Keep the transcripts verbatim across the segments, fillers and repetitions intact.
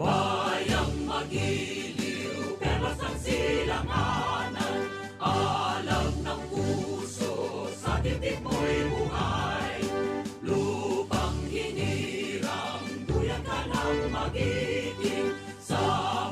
Bayang magiliw, perlas ng silanganan, alam ng puso, sa dibdib mo'y buhay. Lupang hinirang, duyan ka ng magiting, sa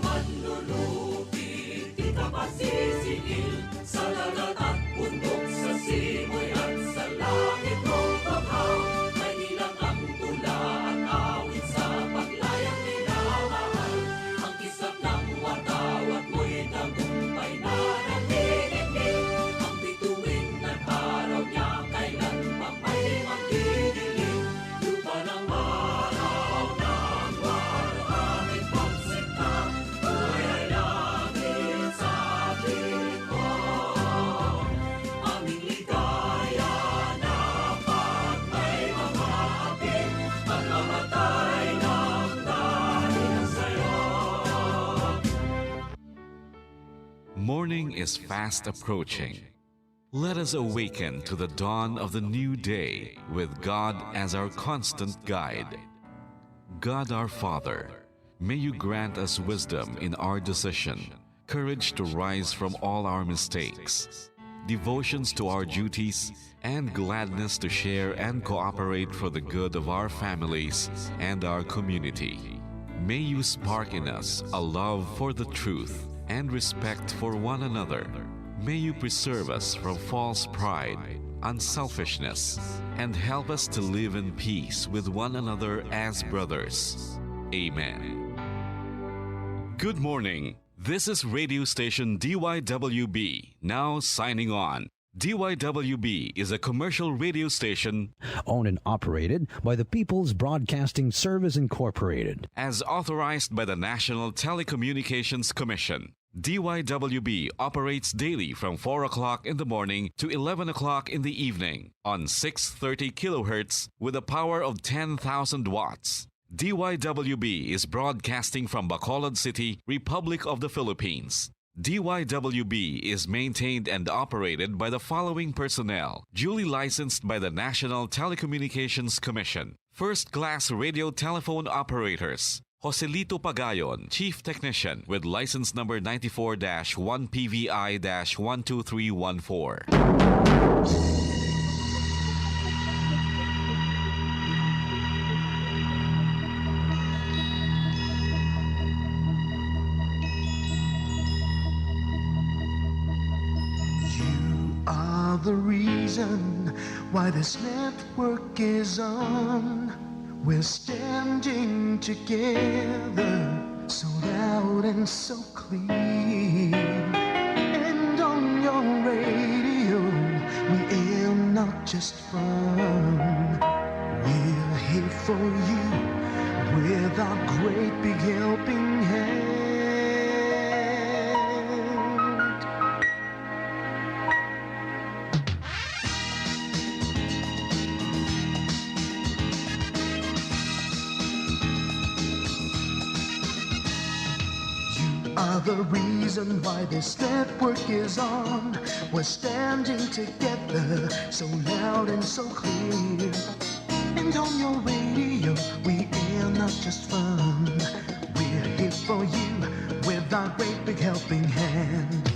manlulupi, di ka pasisingil, sa dagat at bundok, sa simoy at sa langit mong bughaw. May ilang ang tula at awit sa paglayang minamahal. Ang kisap ng watawat mo'y tagumpay na nanginginig. Ang bituin at araw niya kailan pa may di magdidilim. Lupa ng araw ng waluhangin pagsinta, buhay ay langit sa piling mo. Aming ligaya na pag may mga atin, pagmamatay ng dahil sa'yo. Morning is fast approaching. Let us awaken to the dawn of the new day with God as our constant guide. God our Father, may you grant us wisdom in our decision, courage to rise from all our mistakes, devotions to our duties, and gladness to share and cooperate for the good of our families and our community. May you spark in us a love for the truth and respect for one another. May you preserve us from false pride, unselfishness, and help us to live in peace with one another as brothers. Amen. Good morning. This is radio station D Y W B, now signing on. D Y W B is a commercial radio station owned and operated by the People's Broadcasting Service Incorporated. As authorized by the National Telecommunications Commission. D Y W B operates daily from four o'clock in the morning to eleven o'clock in the evening on six thirty kilohertz with a power of ten thousand watts. D Y W B is broadcasting from Bacolod City, Republic of the Philippines. D Y W B is maintained and operated by the following personnel, duly licensed by the National Telecommunications Commission. First-class radio telephone operators, Joselito Pagayon, Chief Technician, with license number ninety-four dash one P V I dash one two three one four. You are the reason why this network is on. We're standing together, so loud and so clear. And on your radio, we air not just fun. We're here for you with our great big helping hand. You are the reason why this network is on. We're standing together, so loud and so clear. And on your radio, we air not just fun. We're here for you with our great big helping hand.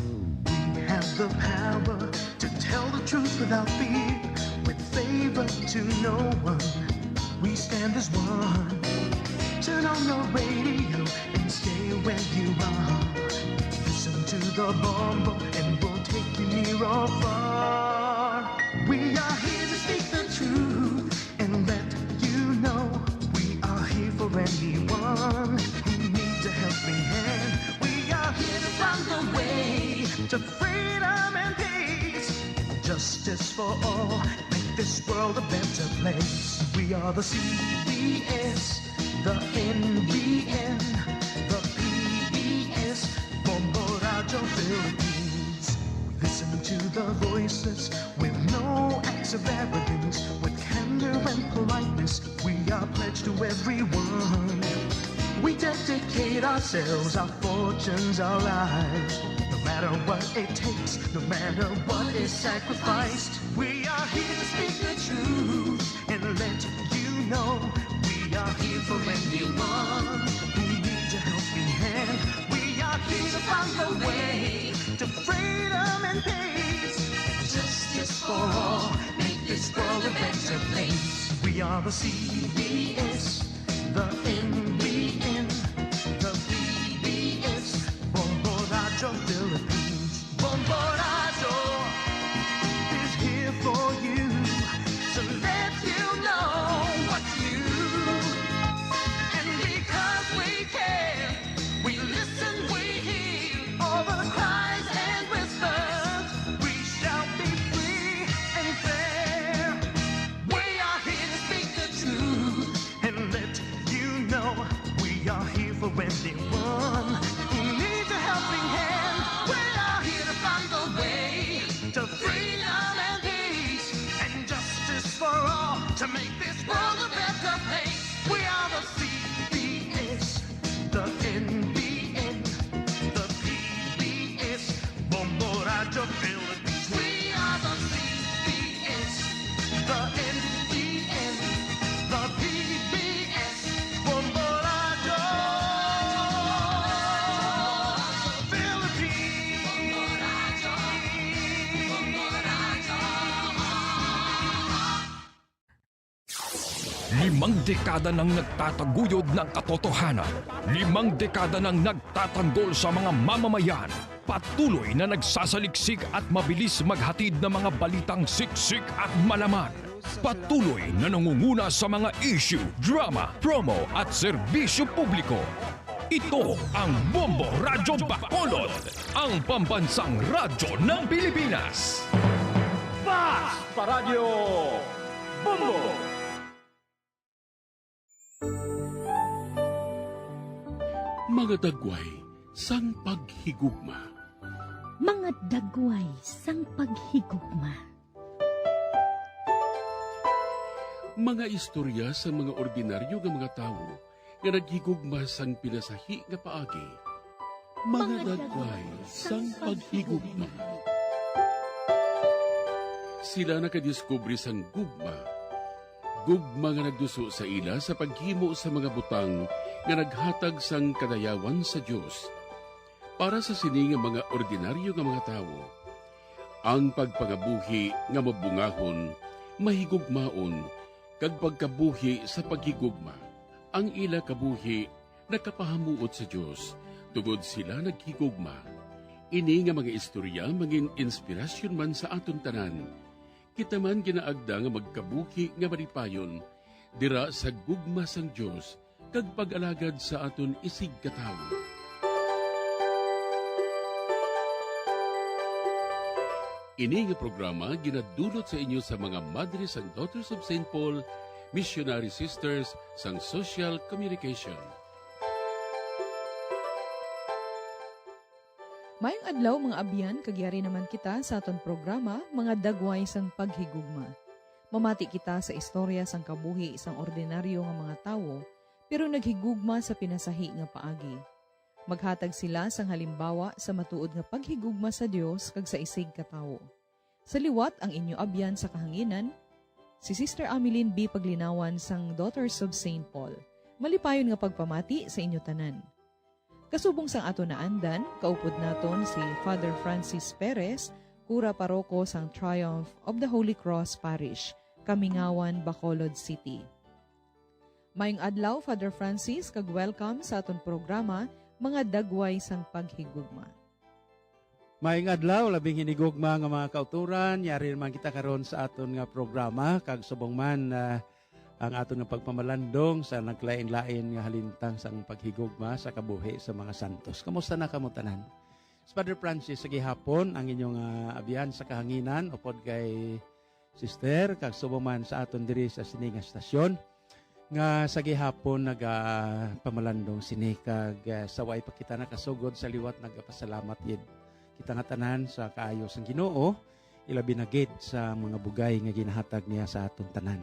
We have the power to tell the truth without fear, with favor to no one. We stand as one. Turn on your radio and stay where you are. Listen to the bombo and we'll take you near or far. We are here to speak the truth and let you know we are here for anyone who needs a helping hand. We are here to find the way to freedom and peace. Justice for all, make this world a better place. We are the C B S, the N B N, the P B S, Bombo Radyo Philippines. Listen to the voices with no acts of arrogance, with candor and politeness. We are pledged to everyone. We dedicate ourselves, our fortunes, our lives. No matter what it takes, no matter what is sacrificed, we are here to speak the truth and let you know we are here for anyone who needs a The way to freedom and peace. Justice for all. Make this world a better place. We are the C B S, the N B N, the P B S, Bombo Radyo Philippines. Bombo Radyo is here for you to let you know what's new. And because we care, we listen, we hear all the cries and whispers. We shall be free and fair. We are here to speak the truth and let you know we are here for anyone who needs a helping hand. We are here to find the way to freedom and peace and justice for all to make this world a better place. We are the C B S, the N B N, the P B S, Bombo Radyo Philippines. We are the C B S, the N B N, the P B S, Bombo Radyo Philippines. Limang dekada nang nagtataguyod ng katotohanan. Limang dekada nang nagtatanggol sa mga mamamayan. Patuloy na nagsasaliksik at mabilis maghatid ng mga balitang siksik at malaman. Patuloy na nangunguna sa mga issue, drama, promo at serbisyo publiko. Ito ang Bombo Radyo Bacolod, ang pambansang radyo ng Pilipinas. Fast pa Radyo Bombo! Mga dagway sang paghigugma. Mga dagway sang paghigugma. Mga istorya sang mga ordinaryo nga mga tawo nga naghigugma sang pinasahi nga paagi. Mga dagway sang paghigugma. Sila nakadiskubre sang gugma. Gugma nga nagduso sa ila sa paghimo sa mga butang nga naghatag sang kadayawan sa Dios. Para sa sini nga mga ordinaryo nga mga tawo, ang pagpangabuhi nga mabungahon, mahigugmaon, kag pagkabuhi sa paghigugma. Ang ila kabuhi nakapahamuot sa Dios, tungod sila naghigugma. Ini nga mga istorya mangin-inspirasyon man sa aton tanan. Kita man ginaagda nga magkabuhi nga malipayon dira sa gugma sang Dios kag pag-alagad sa aton isigkatawo. Ini nga programa ginadulot sa inyo sa mga madre sang Daughters of Saint Paul, Missionary Sisters sang Social Communication. Mayong adlaw, mga abyan, kag yari naman kita sa aton programa, Mga Dagway sang Paghigugma. Mamati kita sa istorya sang kabuhi sang ordinaryo nga mga tawo, pero naghigugma sa pinasahi nga paagi. Maghatag sila sang halimbawa sa matuod nga paghigugma sa Dios kag sa isigkatawo. Sa liwat, ang inyo abyan sa kahanginan, si Sister Ameline B. Paglinawan sang Daughters of Saint Paul. Malipayon nga pagpamati sa inyo tanan. Kasubong sang aton naandan, kaupod naton si Father Francis Perez, kura paroko sang Triumph of the Holy Cross Parish, Kamingawan, Bacolod City. Mayong adlaw, Father Francis, kag welcome sa aton programa, Mga Dagway sang Paghigugma. Mayong adlaw, labing hinigugma nga mga kauturan, yari naman kita karon sa aton nga programa, kag subong man, ah, ang aton nga pagpamalandong sa naglain-lain nga halintang sang paghigugma sa kabuhi sa mga santos. Kamusta na kamo tanan? Si Father Francis sa gihapon, ang inyong, ah, abyan sa kahanginan, upod kay Sister, kag subong man sa aton diri sa sini nga estasyon, nga sa gihapon nagapamalandong sini, kag, ah, sa way pa kita nakasugod sa liwat, nagapasalamat gid kita nga tanan sa kaayo sang Ginoo, ilabi na gid sa mga bugay nga ginahatag niya sa aton tanan.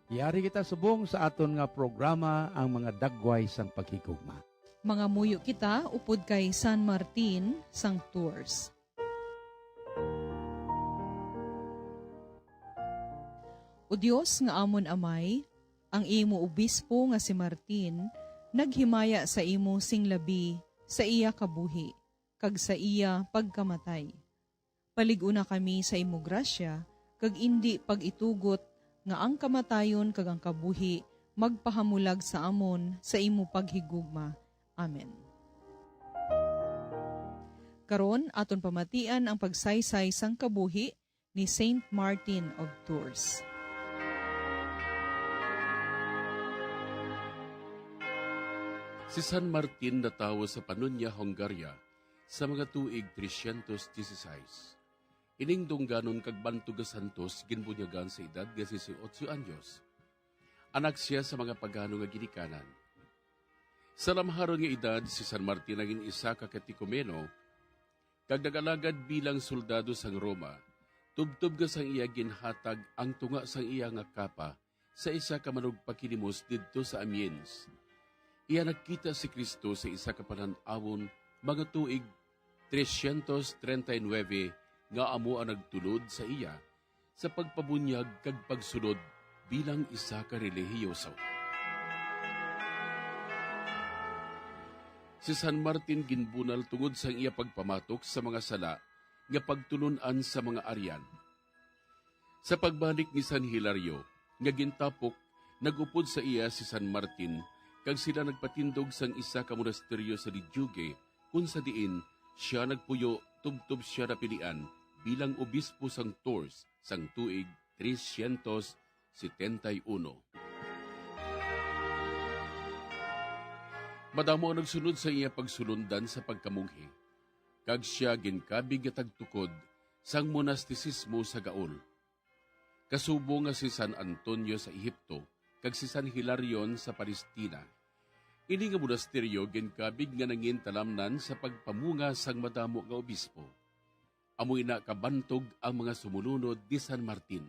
Yari kita subong sa aton nga programa, ang Mga Dagway sang Paghigugma. Mangamuyo kita upod kay San Martin sang Tours. O Dios nga amon Amay, ang imo obispo nga si Martin naghimaya sa imo sing labi sa iya kabuhi. kag sa iya pagkamatay. Palig-una kami sa imo grasya, kag indi pag-itugot nga ang kamatayon kag ang kabuhi magpahamulag sa amon sa imo paghigugma. Amen. Karon, aton pamatian ang pagsaysay sang kabuhi ni Saint Martin of Tours. Si San Martin natawo sa Pannonia, Hungaria, sa mga tuig trescientos dieciséis. Ining dungganon kag bantog nga santos ginbunyagan sa edad nga sesenta y ocho anyos. Anak sia sa mga pagano nga ginikanan. Sa lamharon nga edad, si San Martin naging isa ka katekumeno kag nag-alagad bilang soldado sang Roma, tubtob nga sang iya ginhatag ang tunga sang iya nga kapa sa isa ka manugpakilimos didto sa Amiens. Iya nakita si Cristo sa isa ka panan-awon mga tuig trescientos treinta y nueve nga amo ang nagtulod sa iya sa pagpabunyag kag pagsulod bilang isa ka relihiyoso. Si San Martin ginbunal tungod sa iya pagpamatok sa mga sala nga pagtulon-an sa mga Arian. Sa pagbalik ni San Hilario nga gintapok, nag-upod sa iya si San Martin, kag sila nagpatindog sang isa ka monasteryo sa Lijuge, kun sa diin sia nagpuyo tubtob sia napilian bilang obispo sang Tours sang tuig trescientos setenta y uno. Madamo ang nagsunod sa iya pagsulondan sa pagkamunghe, kag sia ginkabig nga tagtukod sang monastisismo sa Gaul. Kasubong nga si San Antonio sa Ehipto kag si San Hilarion sa Palestina. Ini nga monasteryo ginkabig nga nangin talamnan sa pagpamunga sang madamo nga obispo. Amo ina kabantog ang mga sumulunod ni San Martin.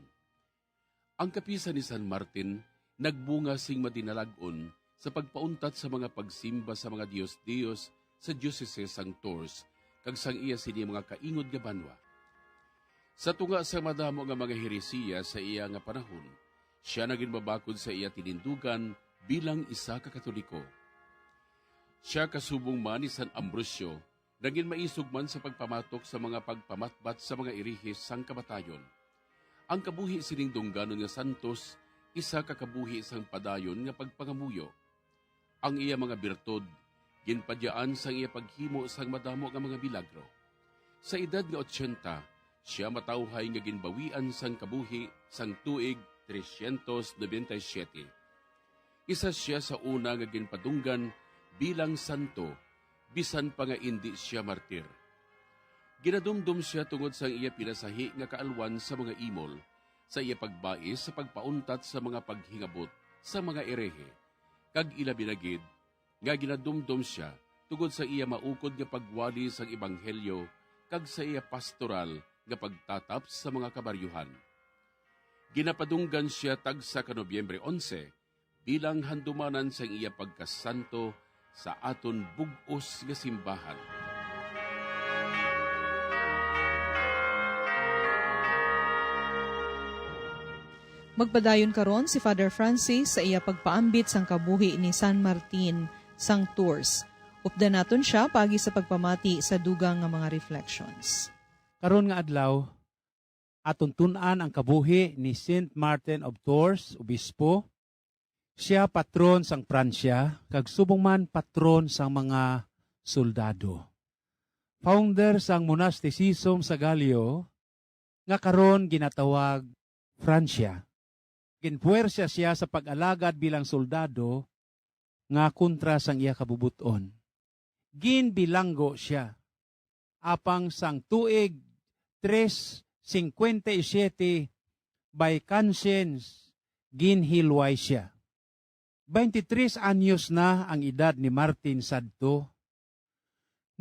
Ang kapisan ni San Martin nagbunga sing madinalag-on sa pagpauntat sa mga pagsimba sa mga dios-dios sa diocese sang Tours kag sang iya sini mga kaingod nga banwa. Sa tunga sa madamo nga mga heresiya sa iya nga panahon, sia nagin mabakod sa iya tinindugan bilang isa ka Katoliko. Sia kasubong man ni San Ambrosio, nagin maisog man sa pagpamatok sa mga pagpamatbat sa mga irihi sang kamatayon. Ang kabuhi sining dungganon nga santos, isa ka kabuhi sang padayon nga pagpangamuyo. Ang iya mga birtud ginpadyaan sang iya paghimo sang madamo nga mga milagro. Sa edad nga ochenta, sia matawhay nga ginbawian sang kabuhi sang tuig trescientos noventa y siete. Isa sia sa una nga ginpadunggan bilang santo, bisan pa nga indi sia martir. Ginadumdom sia tungod sang iya pinasahi nga kaalwan sa mga imol, sa iya pagbais sa pagpauntat sa mga paghingabot sa mga erehe, kag ilabi na gid nga ginadumdom sia tungod sa iya maukod nga pagwali sang ebanghelyo kag sa iya pastoral nga pagtatap sa mga kabaryuhan. Ginapadunggan sia tagsa ka Nobyembre onse bilang handumanan sang iya pagkasanto sa aton bug-os nga simbahan. Magpadayon karon si Father Francis sa iya pagpaambit sang kabuhi ni San Martin sang Tours. Updan naton sia paagi sa pagpamati sa dugang nga mga reflections. Karon nga adlaw, aton tun-an ang kabuhi ni Saint Martin of Tours, obispo. Sia patron sang Pransya, kag subong man patron sang mga soldado. Founder sang monasticism sa Galyo, nga karon ginatawag Francia. Ginpuwersa sia sa pag-alagad bilang soldado nga kontra sang iya kabubot-on. Ginbilanggo sia. Apang sang tuig tres cincuenta y siete, by conscience, ginhilway sia. Twenty-tres anyos na ang edad ni Martin sadto.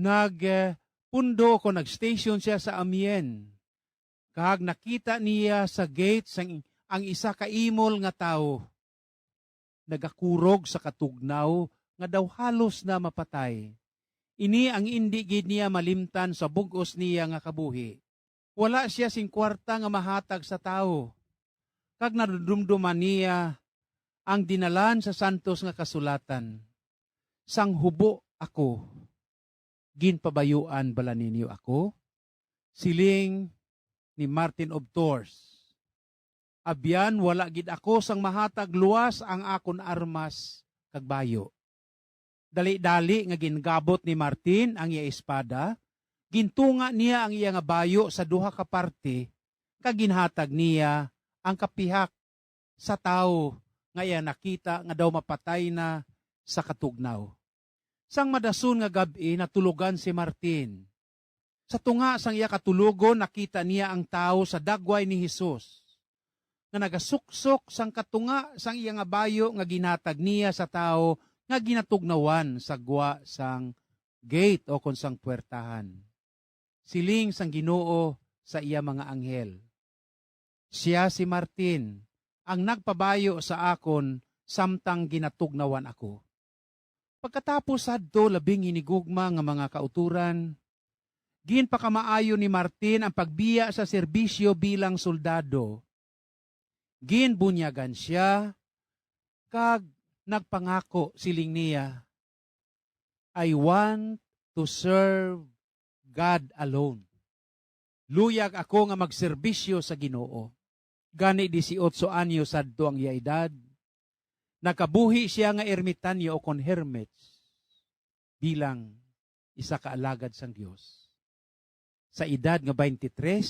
Nag, eh, pundo ko, nag-station sia sa Amiens, kag nakita niya sa gate sang, ang isa ka imol nga tawo. Nagakurog sa katugnaw nga daw halos na mapatay. Ini ang indi gid niya malimtan sa bug-os niya nga kabuhi. Wala sia sing kwarta nga mahatag sa tawo, kag nadumduman niya ang dinalan sa santos nga kasulatan, "Sang hubo ako, Ginpabayuan bala ninyo ako?" Siling ni Martin of Tours, "Abyan, wala gid ako sang mahatag luwas ang akon armas kag bayo." Dali-dali nga gingabot ni Martin ang iya espada, gintunga niya ang iya nga bayo sa duha ka parte, kag ginhatag niya ang kapihak sa tawo nga iya nakita nga daw mapatay na sa katugnaw. Sang madason nga gab-i, natulogan si Martin. Sa tunga sang iya katulogon, nakita niya ang tawo sa dagway ni Jesus, nga nagasuksok sang katunga sang iya nga bayo nga ginhatag niya sa tawo nga ginatugnawan sa gwa sang gate, o kon sang puwertahan. Siling sang Ginoo sa iya mga anghel, "Sia si Martin, ang nagpabayo sa akon samtang ginatugnawan ako." Pagkatapos sadto, labing hinigugma nga mga kautoran, ginpakamaayo ni Martin ang pagbiya sa serbisyo bilang soldado. Ginbunyagan sia kag nagpangako, siling niya, "I want to serve God alone. Luyag ako nga magserbisyo sa Ginoo." Gani, disiotso anyos sadto ang iya edad, nakabuhi sia nga ermitanyo, o kon hermit, bilang isa ka alagad sang Dios. Sa edad nga twenty-three,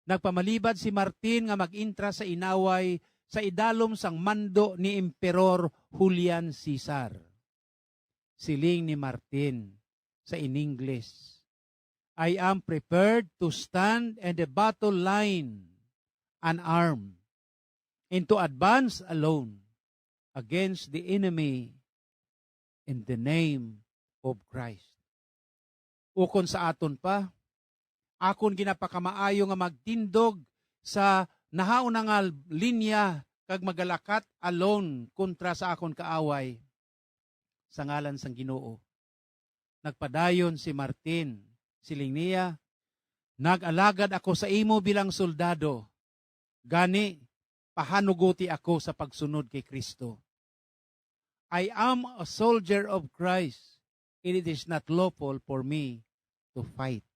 nagpamalibad si Martin nga mag-entra sa inaway sa idalom sang mando ni Emperor Julian Caesar. Siling ni Martin sa in English, "I am prepared to stand in the battle line unarmed and to advance alone against the enemy in the name of Christ." Ukon sa aton pa, akon ginapakamaayo nga magtindog sa nahauna nga linya kag magalakat alone kontra sa akon kaaway. Sa ngalan sang Ginoo, nagpadayon si Martin. Siling niya, "Nag-alagad ako sa imo bilang soldado. Gani, pahanuguti ako sa pagsunod kay Cristo. I am a soldier of Christ, and it is not lawful for me to fight."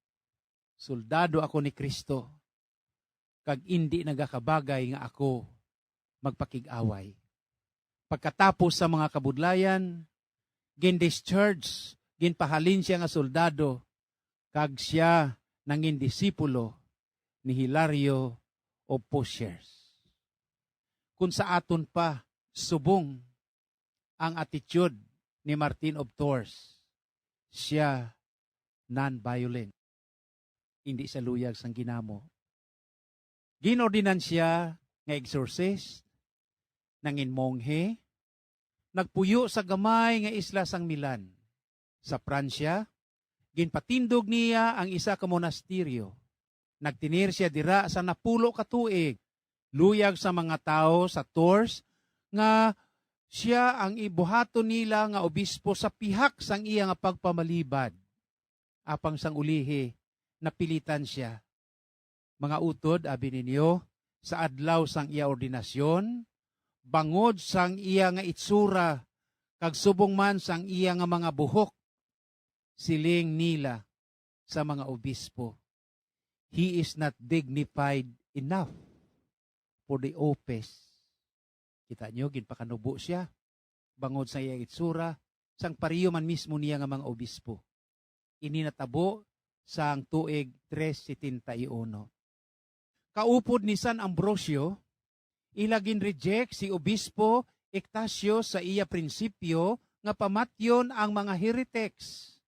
Soldado ako ni Cristo, kag indi nagakabagay nga ako magpakig-away. Pagkatapos sa mga kabudlayan, gin-discharge, ginpahalin sia nga soldado, kag sia nangin disipulo ni Hilario of Poitiers. Kung sa aton pa, subong ang attitude ni Martin of Tours, sia non-violent. Hindi sa luyag sang ginamo. Ginordinan sia nga exorcist, nangin monghe, nagpuyo sa gamay nga isla sang Milan. Sa Pransya, ginpatindog niya ang isa ka monasteryo. Nagtinir sia dira sa napulo ka tuig, luyag sa mga tawo sa Tours nga sia ang ibuhaton nila nga obispo sa pihak sang iya nga pagpamalibad. Apang sang ulihi, napilitan sia. Mga utod, abi ninyo, sa adlaw sang iya ordinasyon, bangod sang iya nga itsura kag subong man sang iya nga mga buhok, siling nila sa mga obispo, "He is not dignified enough for the office." Kita nyo, ginpakanubo sia bangod sa iya itsura, sang pareho man mismo niya nga mga obispo. Ini natabo sang tuig tres setenta y uno. Kaupod ni San Ambrosio, ila gin-reject si Obispo Ignacio sa iya prinsipyo nga pamatyon ang mga heretics,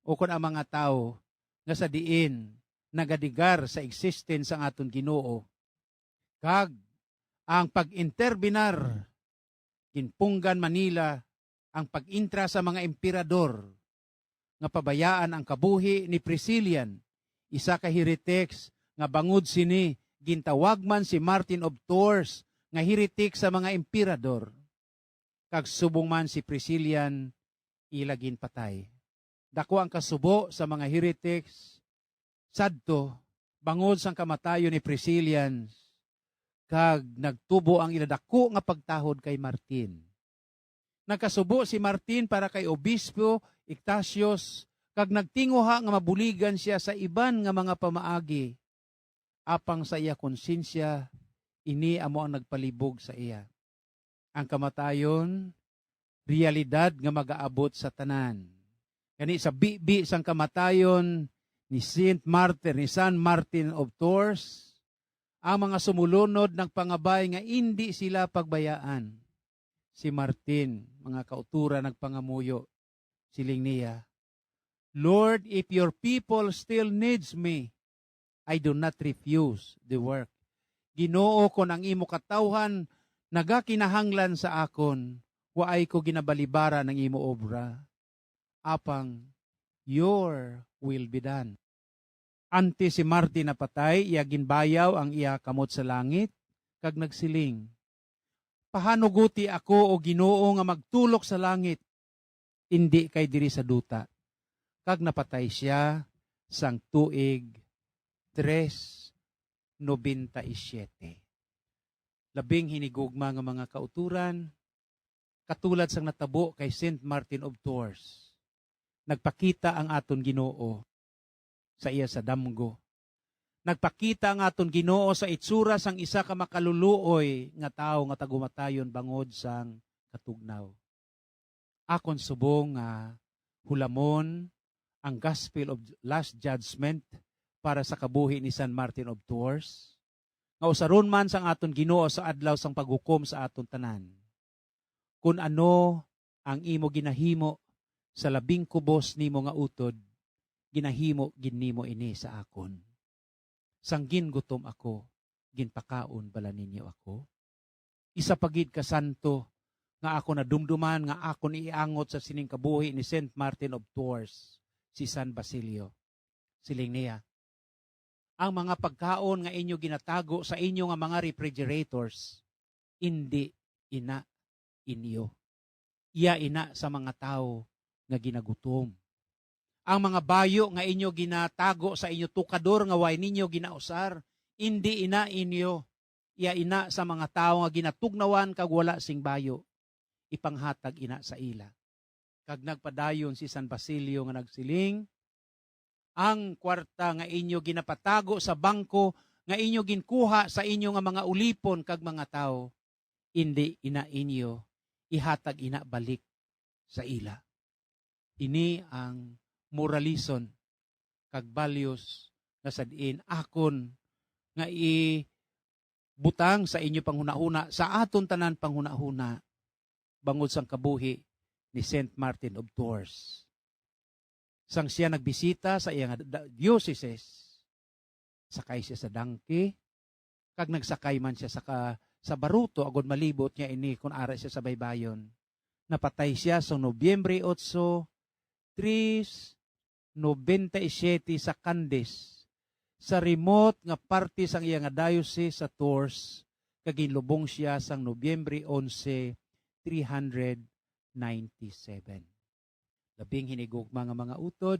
o kon ang mga tawo nga sa diin nagadigar sa existence ang aton Ginoo, kag ang pag-interbinar, ginpunggan man nila ang pag-intra sa mga emperador, nga pabayaan ang kabuhi ni Priscillian, isa ka heretics nga bangod sini gintawag man si Martin of Tours nga heretic sa mga emperador, kag subong man si Priscillian, ila ginpatay. Daku ang kasubo sa mga heretics sadto bangod sang kamatayon ni Priscillian, kag nagtubo ang ila daku nga pagtahod kay Martin. Nagkasubo si Martin para kay Obispo Ignatius kag nagtinguha nga mabuligan sia sa iban nga mga pamaagi, apang sa iya konsyensya, ini amo ang nagpalibog sa iya. Ang kamatayon, realidad nga magaabot sa tanan. Gani, sa bibi sang kamatayon ni Saint Martyr, ni San Martin of Tours, ang mga sumulunod nagpangabay nga indi sila pagbayaan. Si Martin, mga kauturan, nagpangamuyo. Siling niya, "Lord, if your people still needs me, I do not refuse the work." Ginoo, kon ang imo katawhan nagakinahanglan sa akon, waay ko ginabalibara ang imo obra. Apang, "Your will be done." Antes si Martin napatay, iya ginbayaw ang iya kamot sa langit, kag nagsiling, "Pahanuguti ako, O Ginoo, nga magtulok sa langit, indi kay diri sa duta." Kag napatay sia sang tuig tres nobenta y siete. Labing hinigugma nga mga kauturan, katulad sang natabo kay Saint Martin of Tours, nagpakita ang aton Ginoo sa iya sa damgo. Nagpakita ang aton Ginoo sa itsura sang isa ka makaluluoy nga tawo nga tagumatayon bangod sang katugnaw. Akon subong nga hulamon ang Gospel of Last Judgment para sa kabuhi ni San Martin of Tours, nga usaron man sang aton Ginoo sa adlaw sang paghukom sa aton tanan. Kun ano ang imo ginahimo sa labing kubos nimo nga utod, ginahimo gid nimo ini sa akon. Sang gingutom ako, ginpakaon bala ninyo ako? Isa pa gid ka santo nga ako nadumduman nga akon iangot sa sining kabuhi ni Saint Martin of Tours, si San Basilio. Siling niya, "Ang mga pagkaon nga inyo ginatago sa inyo nga mga refrigerators, indi ina inyo. Iya ina sa mga tawo nga ginagutom. Ang mga bayo nga inyo ginatago sa inyo tukador nga way ninyo ginausar, indi ina inyo. Iya ina sa mga tawo nga ginatugnawan kag wala sing bayo. Ipanghatag ina sa ila." Kag nagpadayon si San Basilio nga nagsiling, "Ang kwarta nga inyo ginapatago sa bangko nga inyo ginkuha sa inyo nga mga ulipon kag mga tawo, indi ina inyo, ihatag ina balik sa ila." Ini ang moralison kag values nga sa diin akon nga ibutang sa inyo panghunahuna, sa aton tanan panghunahuna, bangod sang kabuhi ni Saint Martin of Tours. Sang siya nagbisita sa iya nga da-, diocese, sakay siya sa dangki, kag nagsakay man siya sa ka-, sa baruto agod malibot niya ini kon ara siya sa baybayon. Napatay siya sa Nobyembre otso, tres nobenta y siete sa Candes, sa remote nga parte sang iya nga diocese sa Tours, kag ginlubong siya sang Nobyembre onse, three hundred ninety-seven. Labing hinigugma nga mga utod,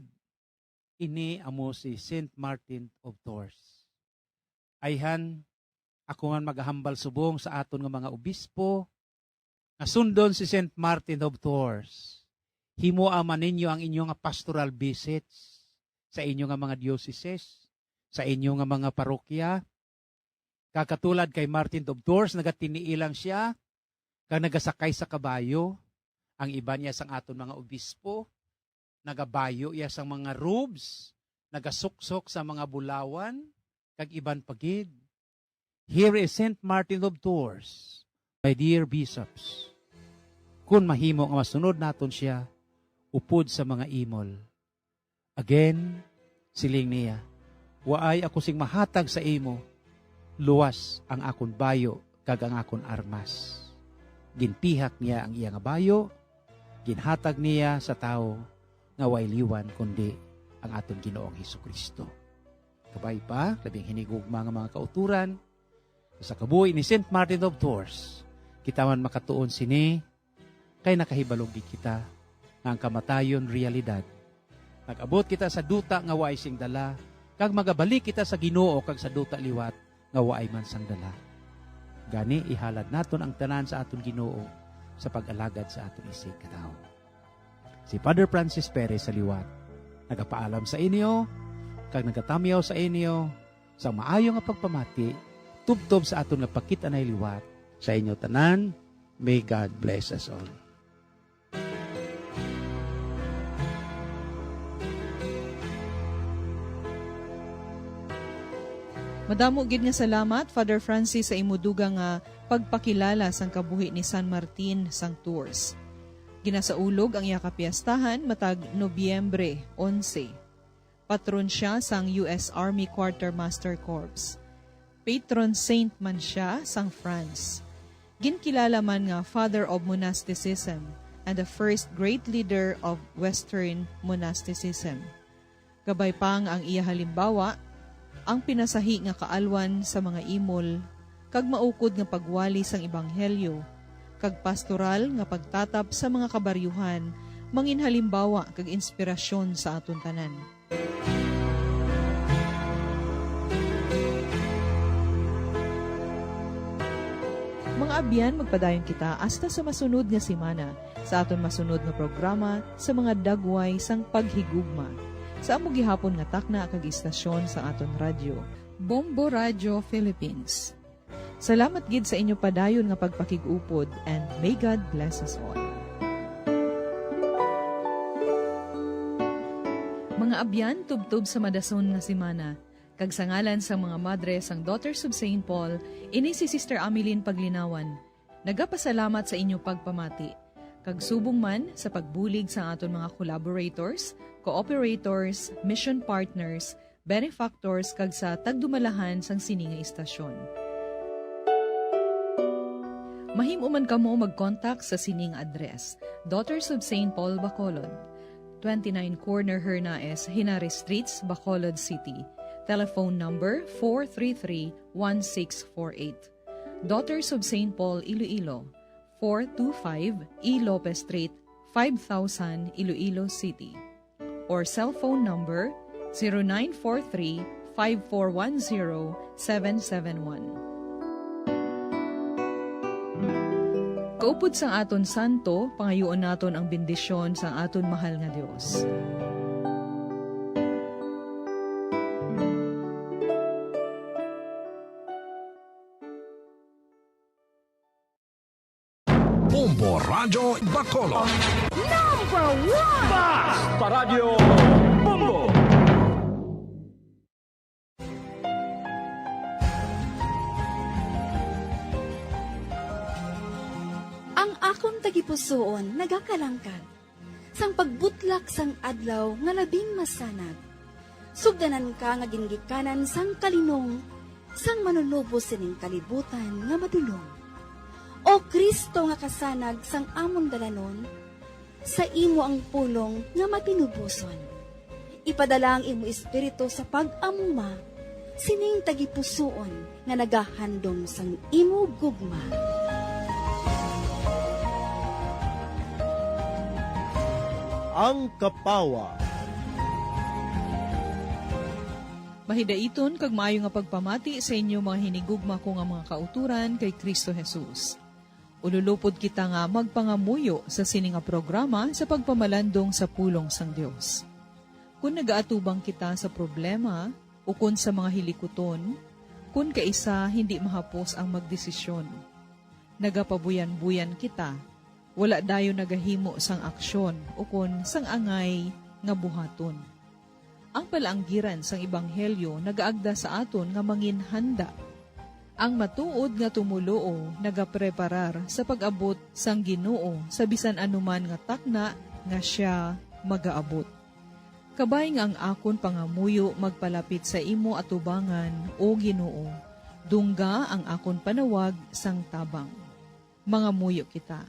ini amo si Saint Martin of Tours. Ayhan, ako man magahambal subong sa aton nga mga obispo, nga sundon si Saint Martin of Tours. Himoa man ninyo ang inyo nga pastoral visits sa inyo nga mga dioceses, sa inyo nga mga parokya. Kakatulad kay Martin of Tours, nagatiniilang siya, kag nagasakay sa kabayo. Ang iban niya sang aton mga obispo, nagabayo iya sang mga robes, nagasuksok sa mga bulawan, kag iban pa gid. Here is Saint Martin of Tours, my dear bishops. Kun mahimo nga masunod naton sia, upod sa mga imol. Again, siling niya, "Waay ako sing mahatag sa imo, luwas ang akon bayo kag ang akon armas." Ginpihak niya ang iya nga bayo, ginhatag niya sa tawo nga way liwan kundi ang aton Ginoong Jesu-Cristo. Kabay pa, labing hinigugma nga mga kauturan, sa kabuhi ni Saint Martin of Tours, kita man makatuon sini, kay nakahibalo gid kita nga ang kamatayon realidad. Nag-abot kita sa duta nga way sing dala, kag magabalik kita sa Ginoo kag sa duta liwat nga way man sang dala. Gani, ihalad naton ang tanan sa aton Ginoo sa pag-alagad sa aton isigkatawo. Si Father Francis Perez sa liwat. nagapaalam sa inyo, kag nagatamyaw sa inyo sa maayo nga pagpamati, tubtob sa aton nga pagkit-anay liwat. Sa inyo tanan, may God bless us all. Madamo gid nga salamat, Father Francis, sa imo dugang nga pagpakilala sang kabuhi ni San Martin sang Tours. Ginasaulog ang iya kapiyastahan matag Nobyembre onse. Patron sia sang U S Army Quartermaster Corps. Patron saint man sia sang France. Ginkilala man nga Father of Monasticism and the first great leader of Western monasticism. Kabay pa nga ang iya halimbawa, ang pinasahi nga kaalwan sa mga imol, kag maukod nga pagwali sang ebanghelyo, kag pastoral nga pagtatap sa mga kabaryuhan, mangin halimbawa kag inspirasyon sa aton tanan. Mga abyan, magpadayon kita hasta sa masunod nga semana sa aton masunod nga programa sa mga dagway sang paghigugma sa amo gihapon nga takna kag istasyon sa aton radyo, Bombo Radio Philippines. Salamat gid sa inyo padayon nga pagpakig-upod, and may God bless us all. Mga abyan, tubtob sa madason nga semana, kag sa ngalan sang mga madre sang Daughters of Saint Paul, ini si Sister Ameline Paglinawan. Nagapasalamat sa inyo pagpamati, kag subong man sa pagbulig sa aton mga collaborators, cooperators, mission partners, benefactors, kag sa tagdumalahan sang sini nga istasyon. Mahimo man kamo mag-contact sa sining address, Daughters of Saint Paul, Bacolod, twenty-nine Corner Hernaez, Henares Streets, Bacolod City. Telephone number four three three one six four eight. Daughters of Saint Paul, Iloilo, four two five E Lopez Street, five thousand, Iloilo City. Or cellphone number zero nine four three, five four one zero, seven seven one. Kaupod sang aton santo, pangayuon naton ang bendisyon sang aton mahal nga Dios. Bombo Radyo Bacolod. Number one! Bas! Paradyo Bombo! Ang akon tagipusoon nagakalangkag sang pagbutlak sang adlaw nga labing masanag. Sugdanan ka nga gingikanan sang kalinong sang Manunubos sining kalibutan nga madulom. O Cristo nga kasanag sang amon dalanon, sa imo ang pulong nga matinuboson. Ipadala ang imo Espiritu sa pag-amuma sining tagipusoon nga nagahandom sang imo gugma. Ang Kapawa. Mahidaiton kag maayo nga pagpamati sa inyo, mga hinigugma ko nga mga kautoran kay Cristo Jesus. Ululopod kita nga magpangamuyo sa sini nga programa sa pagpamalandong sa pulong sang Dios. Kon nagaatubang kita sa problema ukon sa mga hilikuton, kon kaisa hindi mahapos ang magdesisyon, nagapabuyan-buyan kita, wala dayon nagahimo sang aksyon ukon sang angay nga buhaton. Ang palaanggiran sang ebanghelyo nagaagda sa aton nga manginhanda. Ang matuod nga tumoluo nagapreparar sa pag-abot sang Ginoo sa bisan anuman nga takna nga sia magaabot. Kabay nga ang akon pangamuyo magpalapit sa imo atubangan, O Ginoo, dungga ang akon panawag sang tabang. Mangamuyo kita.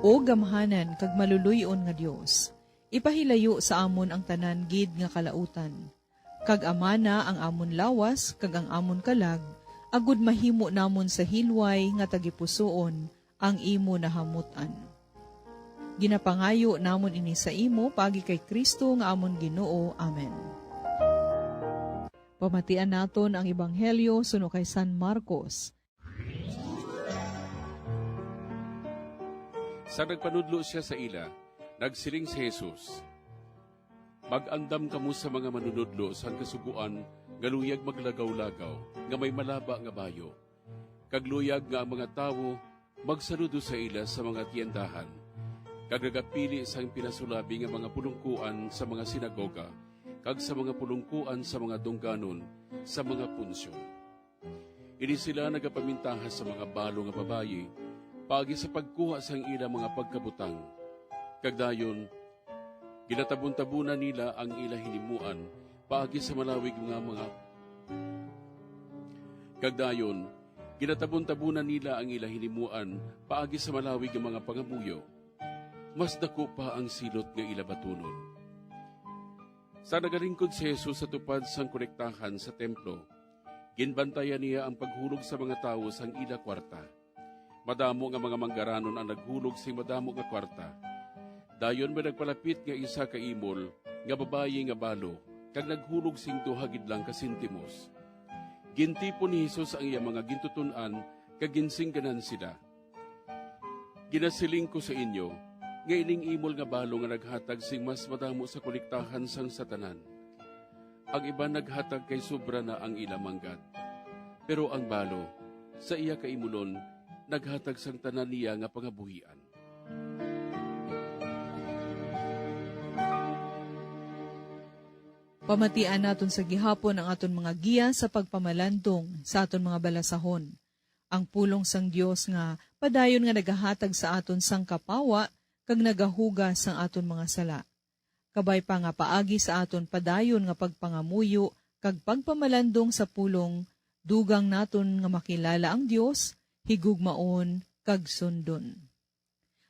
O gamhanan kag maluluy-on nga Dios, ipahilayo sa amon ang tanan gid nga kalautan, kag amana ang amon lawas kag ang amon kalag, agud mahimo namon sa hilway nga tagipusoon ang imo nahamut-an. Ginapangayo namon ini sa imo paagi kay Cristo nga amon Ginoo. Amen. Pamatian naton ang Ebanghelyo suno kay San Marcos. Sa nagpanudlo siya sa ila, Nagsiling si Jesus, "Mag-andam kamo sa mga manunodlo sang Kasugoan nga luyag maglagaw-lagaw, nga may malaba nga bayo, kag luyag nga ang mga tawo magsaludo sa ila sa mga tiyendahan, kag nagapili sang pinasulabi nga mga pulongkoan sa mga sinagoga, kag sa mga pulongkoan sa mga dungganon sa mga punsyon. Ini sila nagapamintaha sa mga balo nga babayi paagi sa pagkuha sang ila mga pagkabutang. Kag dayon, ginatabon-tabunan nila ang ila hinimuan paagi sa malawig nga mga kag dayon, ginatabon-tabunan nila ang ila hinimuan paagi sa malawig nga mga pangamuyo. Mas daku pa ang silot nga ila batunon." Sa nagalingkod si Jesus sa tupad sang kolektahan sa templo, ginbantayan niya ang paghulog sa mga tawo sang ila kwarta. Madamo nga mga manggaranon ang naghulog sing madamo nga kwarta. Dayon may nagpalapit nga isa ka imol nga babayi nga balo, kag naghulog sing duha gid lang ka sentimos. Gintipon ni Jesus ang iya mga gintuton-an kag ginsingganan sila, "Ginasiling ko sa inyo nga ining imol nga balo nga naghatag sing mas madamo sa kolektahan sang sa tanan. Ang iban naghatag kay sobra na ang ila manggad. Pero ang balo, sa iya kaimulon, naghatag sang tanan niya nga pangabuhian." Pamatian naton sa gihapon ang aton mga giya sa pagpamalandong sa aton mga balasahon. Ang pulong sang Dios nga padayon nga nagahatag sa aton sang kapawa kag nagahugas sang aton mga sala. Kabay pa nga paagi sa aton padayon nga pagpangamuyo kag pagpamalandong sa pulong, dugang naton nga makilala ang Dios, higugmaon, kag sundon.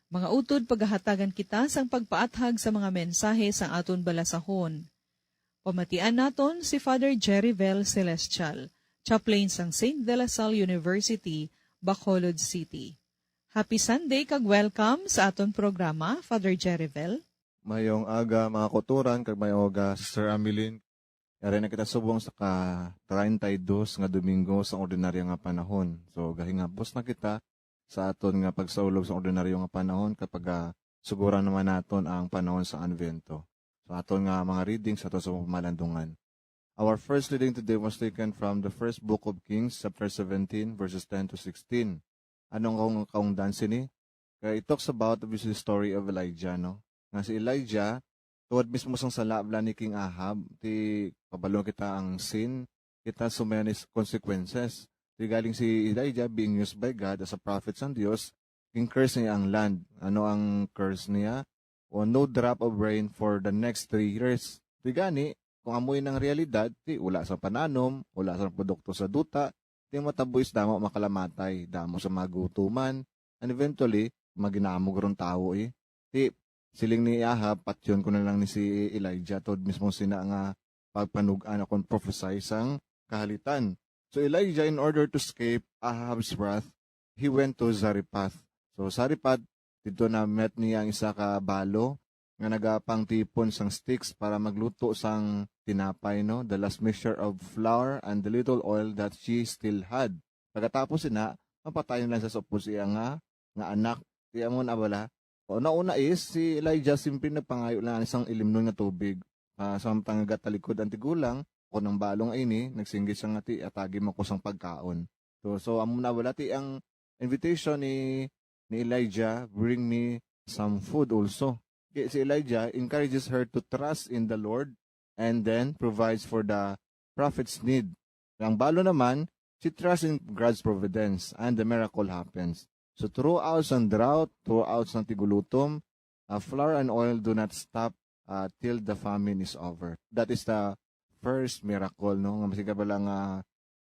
Mga utod, pagahatagan kita sang pagpaathag sa mga mensahe sang aton balasahon. Pamatian naton si Father Jerryvel Celestial, chaplain sang Saint De La Salle University, Bacolod City. Happy Sunday kag welcome sa aton programa, Father Jerryvel. Mayong aga, mga kauturan, kag mayong aga, Sister Ameline. Yari na kita subong sa ka treinta y dos nga Domingo sa ordinaryo nga panahon. So, gahingapos na kita sa aton nga pagsaulog sa ordinaryo nga panahon, kapag, ah, suguran naman naton ang panahon sa Advento. So, aton nga mga reading sa aton sa pamalandungan. Our first reading today was taken from the first book of Kings, chapter seventeen, verses ten to sixteen. Ano ang kaung-, kaungdan sini? Kay it talks about, obviously, the story of Elijah, no? Nga si Elijah, tungod mismo sang sala bala ni King Ahab, ti kabalo kita ang sin, it has so many s-, consequences. Ti galing si Elijah, being used by God as a prophet sang Dios, gin-curse niya ang land. Ano ang curse niya? O, no drop of rain for the next three years. Ti gani, kung amoy nang realidad, ti wala sang pananom, wala sang produkto sa duta, ti matabo is damo makalamatay, damo sa magutuman, and eventually, maginamog rong tawo, eh. Ti, siling ni Ahab, "Patyon ko na lang ni si Elijah," tod mismo sina nga pagpanug-an akon prophecy sang kahalitan. So Elijah, in order to escape Ahab's wrath, he went to Zarephath. So Zarephath, didto na met niya ang isa ka balo nga nagapangtipon sang sticks para magluto sang tinapay, no, the last mixture of flour and the little oil that she still had. Pagkatapos sina, mapatayon lang sa upod siya nga, nga anak. Ti amo na bala. O, nauna is, si Elijah simpre nagpangayo lang sang ilimnon nga tubig. Ah, samtang nagatalikod ang tigulang, o nang balong ini, nagsinggi siya nga, "Ti, atagi mo ko sang pagkaon." So, so, amo na bala, ti ang invitation ni, ni Elijah, "Bring me some food also." Kay si Elijah encourages her to trust in the Lord and then provides for the prophet's need. Ang balo naman, she trusts in God's providence and the miracle happens. So throughout sang drought, throughout sang tigulutom, uh, flour and oil do not stop, uh, till the famine is over. That is the first miracle, no? Nga masig ka bala nga,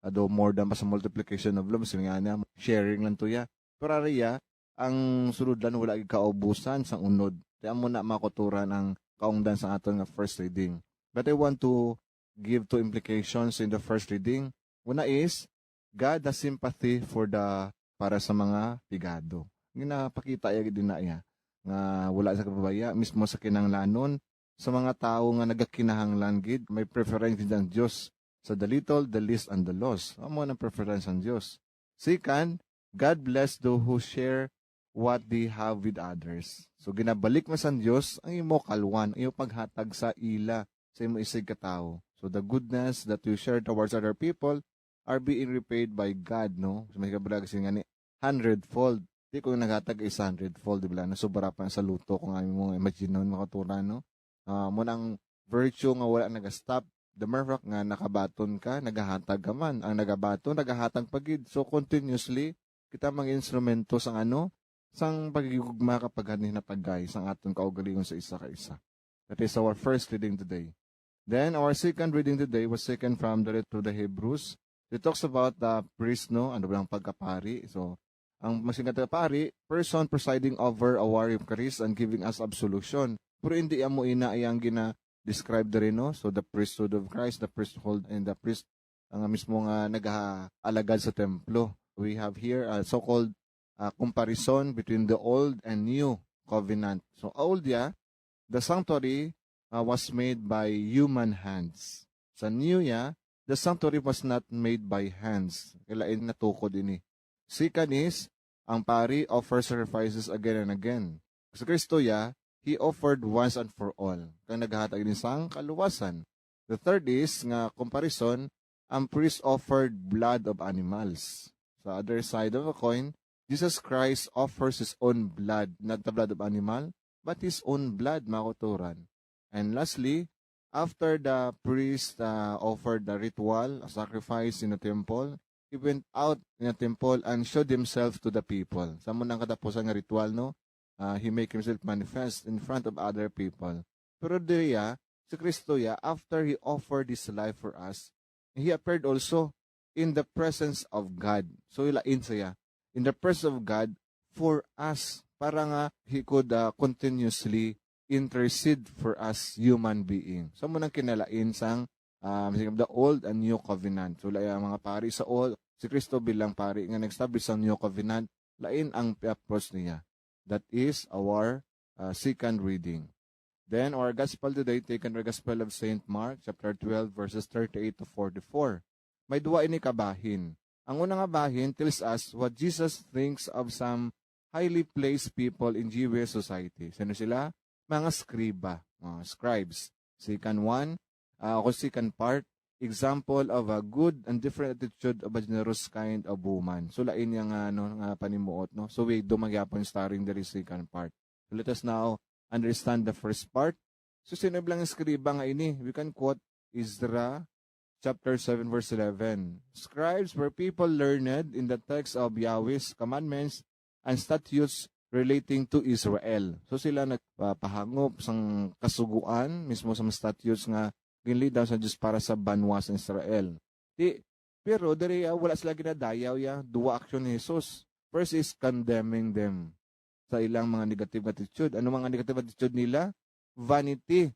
uh, do more than pa sa multiplication of loaves, nga niya, sharing lang to ya. Pero ari ya, ang sulod lang wala gid kaubusan sang unod. Ti amo na, mga kauturan, ang kaungdan sa aton nga first reading. But I want to give two implications in the first reading. Una is, God has sympathy for the, para sa mga pigado. Ginapakita iya gid na iya nga wala sa kababaya, mismo sa kinahanglanon, sa mga tawo nga nagakinahanglan gid, may preference gid ang Dios sa the little, the least, and the lost. Amo ang preference ang Dios. Second, God bless those who share what they have with others. So, ginabalik man sang Dios ang imo kalwan, ang imo paghatag sa ila, sa imo isigkatawo. So, the goodness that you share towards other people are being repaid by God, no? So, may kabala kasi nga ni hundredfold. Di ko naghatag is hundredfold, di ba? Nasubra pa sa luto kung ano mo imagine nun, mga kauturan, no? Ah, mo nang virtue nga wala nagastop. The mere fact nga nakabaton ka, nagahatag ka man. Ang nagabaton, nagahatag pa gid. So, continuously, kita mga instrumento sang ano, sang pagigugma kapag hinapagay sang aton kaugalingon sa isa ka isa. That is our first reading today. Then, our second reading today was taken from the letter to the Hebrews. It talks about the priest, no? Ano ba ang pagkapari? So, ang masing pari, person presiding over our Eucharist and giving us absolution. Pero hindi amo ina iyang gina-describe diri, no? So, the priesthood of Christ, the priesthood, and the priest, ang mismo nga nagaalagad sa templo. We have here a so-called, ah, comparison between the old and new covenant. So, old ya, the sanctuary, ah, was made by human hands. Sa new ya, the sanctuary was not made by hands. Kailain natukod ini. Second is, ang pari offer sacrifices again and again. Sa Kristo ya, he offered once and for all. Kang naghatag ini sang kaluwasan. The third is, nga comparison, ang priest offered blood of animals. Sa other side of a coin, Jesus Christ offers his own blood, not the blood of animal, but his own blood, mga kauturan. And lastly, after the priest, uh, offered the ritual, a sacrifice in the temple, he went out in the temple and showed himself to the people. Sa mo nang katapusan nga ritual, no? Uh, he make himself manifest in front of other people. Pero diri ya, si Kristo ya, after he offered his life for us, he appeared also in the presence of God. So, ilain siya, in the presence of God for us, para nga he could, uh, continuously intercede for us human being. So, mo nang kinalain sang, uh, the old and new covenant. So, lain ang mga pari sa old, si Kristo bilang pari nga nag-establish sang new covenant, lain ang approach niya. That is our, uh, second reading. Then, our gospel today taken from the Gospel of Saint Mark, chapter twelve, verses thirty-eight to forty-four. May duwa ini ka bahin. Ang una nga bahin tells us what Jesus thinks of some highly placed people in Jewish society. Sino sila? Mga skriba, mga scribes. Second one, ah, o second part, example of a good and different attitude of a generous kind of woman. So, lain niya nga, ano, nga panimuot, no? So, we do magyapon starring the second part. So, let us now understand the first part. So, sino bilang eskriba nga ini? We can quote Ezra chapter seven, verse eleven. Scribes were people learned in the text of Yahweh's commandments and statutes relating to Israel. So, sila nagpahangop sang kasugoan, mismo sa mga statutes nga ginlay down sa Dios para sa banwa sa Israel. Di, pero diri, ah, wala sila ginadayaw ya. Duwa aksyon ni Jesus. First is condemning them sa ilang mga negative attitude. Ano mga negative attitude nila? Vanity,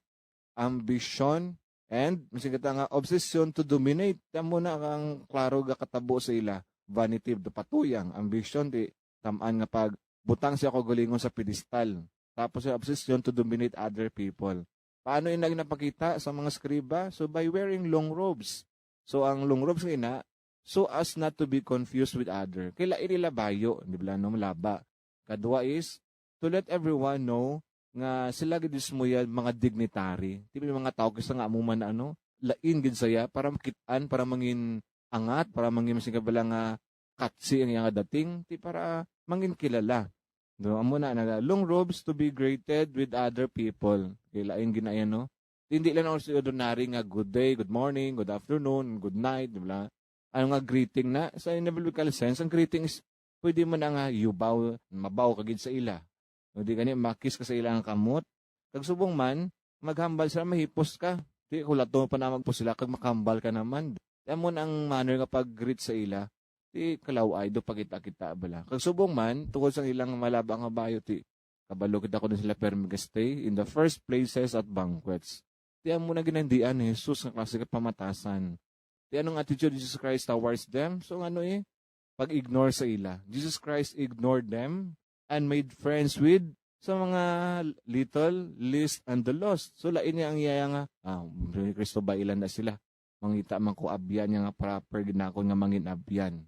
ambition, and, masing kita nga, obsession to dominate. Amo na ang klaro nga katabo sa ila. Vanity, patuyang, ambition, di, tamaan nga pag butang siya kaugalingon sa pedestal. Tapos yung obsession to dominate other people. Paano ina ginapakita sa mga skriba? So, by wearing long robes. So, ang long robes nga ina, so as not to be confused with other. Kay lain nila bayo, di ba, no, malaba. Kadua is, to let everyone know nga sila gid mismo yan mga dignitary. Di ba, yung mga tao kisa nga amo man na, ano, lain gid saya para makit-an, para mangin angat, para mangin masing kabala nga katsi ang iyang dating, ti para mangin kilala. No, amo na, na long robes to be greeted with other people. Kay lain gid na yan, no? Hindi lang ako sa ordinary nga good day, good morning, good afternoon, good night, di ba? Ano nga greeting na? Sa in a biblical sense, ang greeting is pwede mo na nga yubaw, mabaw ka gid sa ila. O di gani, makis ka sa ila nga kamot. Kag subong man, maghambal sila, mahipos ka. Di, kulato pa naman po sila, kag makambal ka naman. Amo na ang manner nga pag-greet sa ila. Di, kalaw-ay, do pagkita-kita bala. Kag subong man, tungod sa ilang malaba nga bayo, ti, kabalo kita kung sila permi ka stay in the first places at banquets. Ti, amo na ginandian ni Jesus nga klase ka pamatasan. Ti, anong attitude ni Jesus Christ towards them? So, ano eh? Pag-ignore sa ila. Jesus Christ ignored them and made friends with sa mga little, least, and the lost. So, lain niya ang iya nga, ah, ni Kristo ba ilan na sila? Mangita man ko abyan niya nga proper ginakon nga mangin abyan.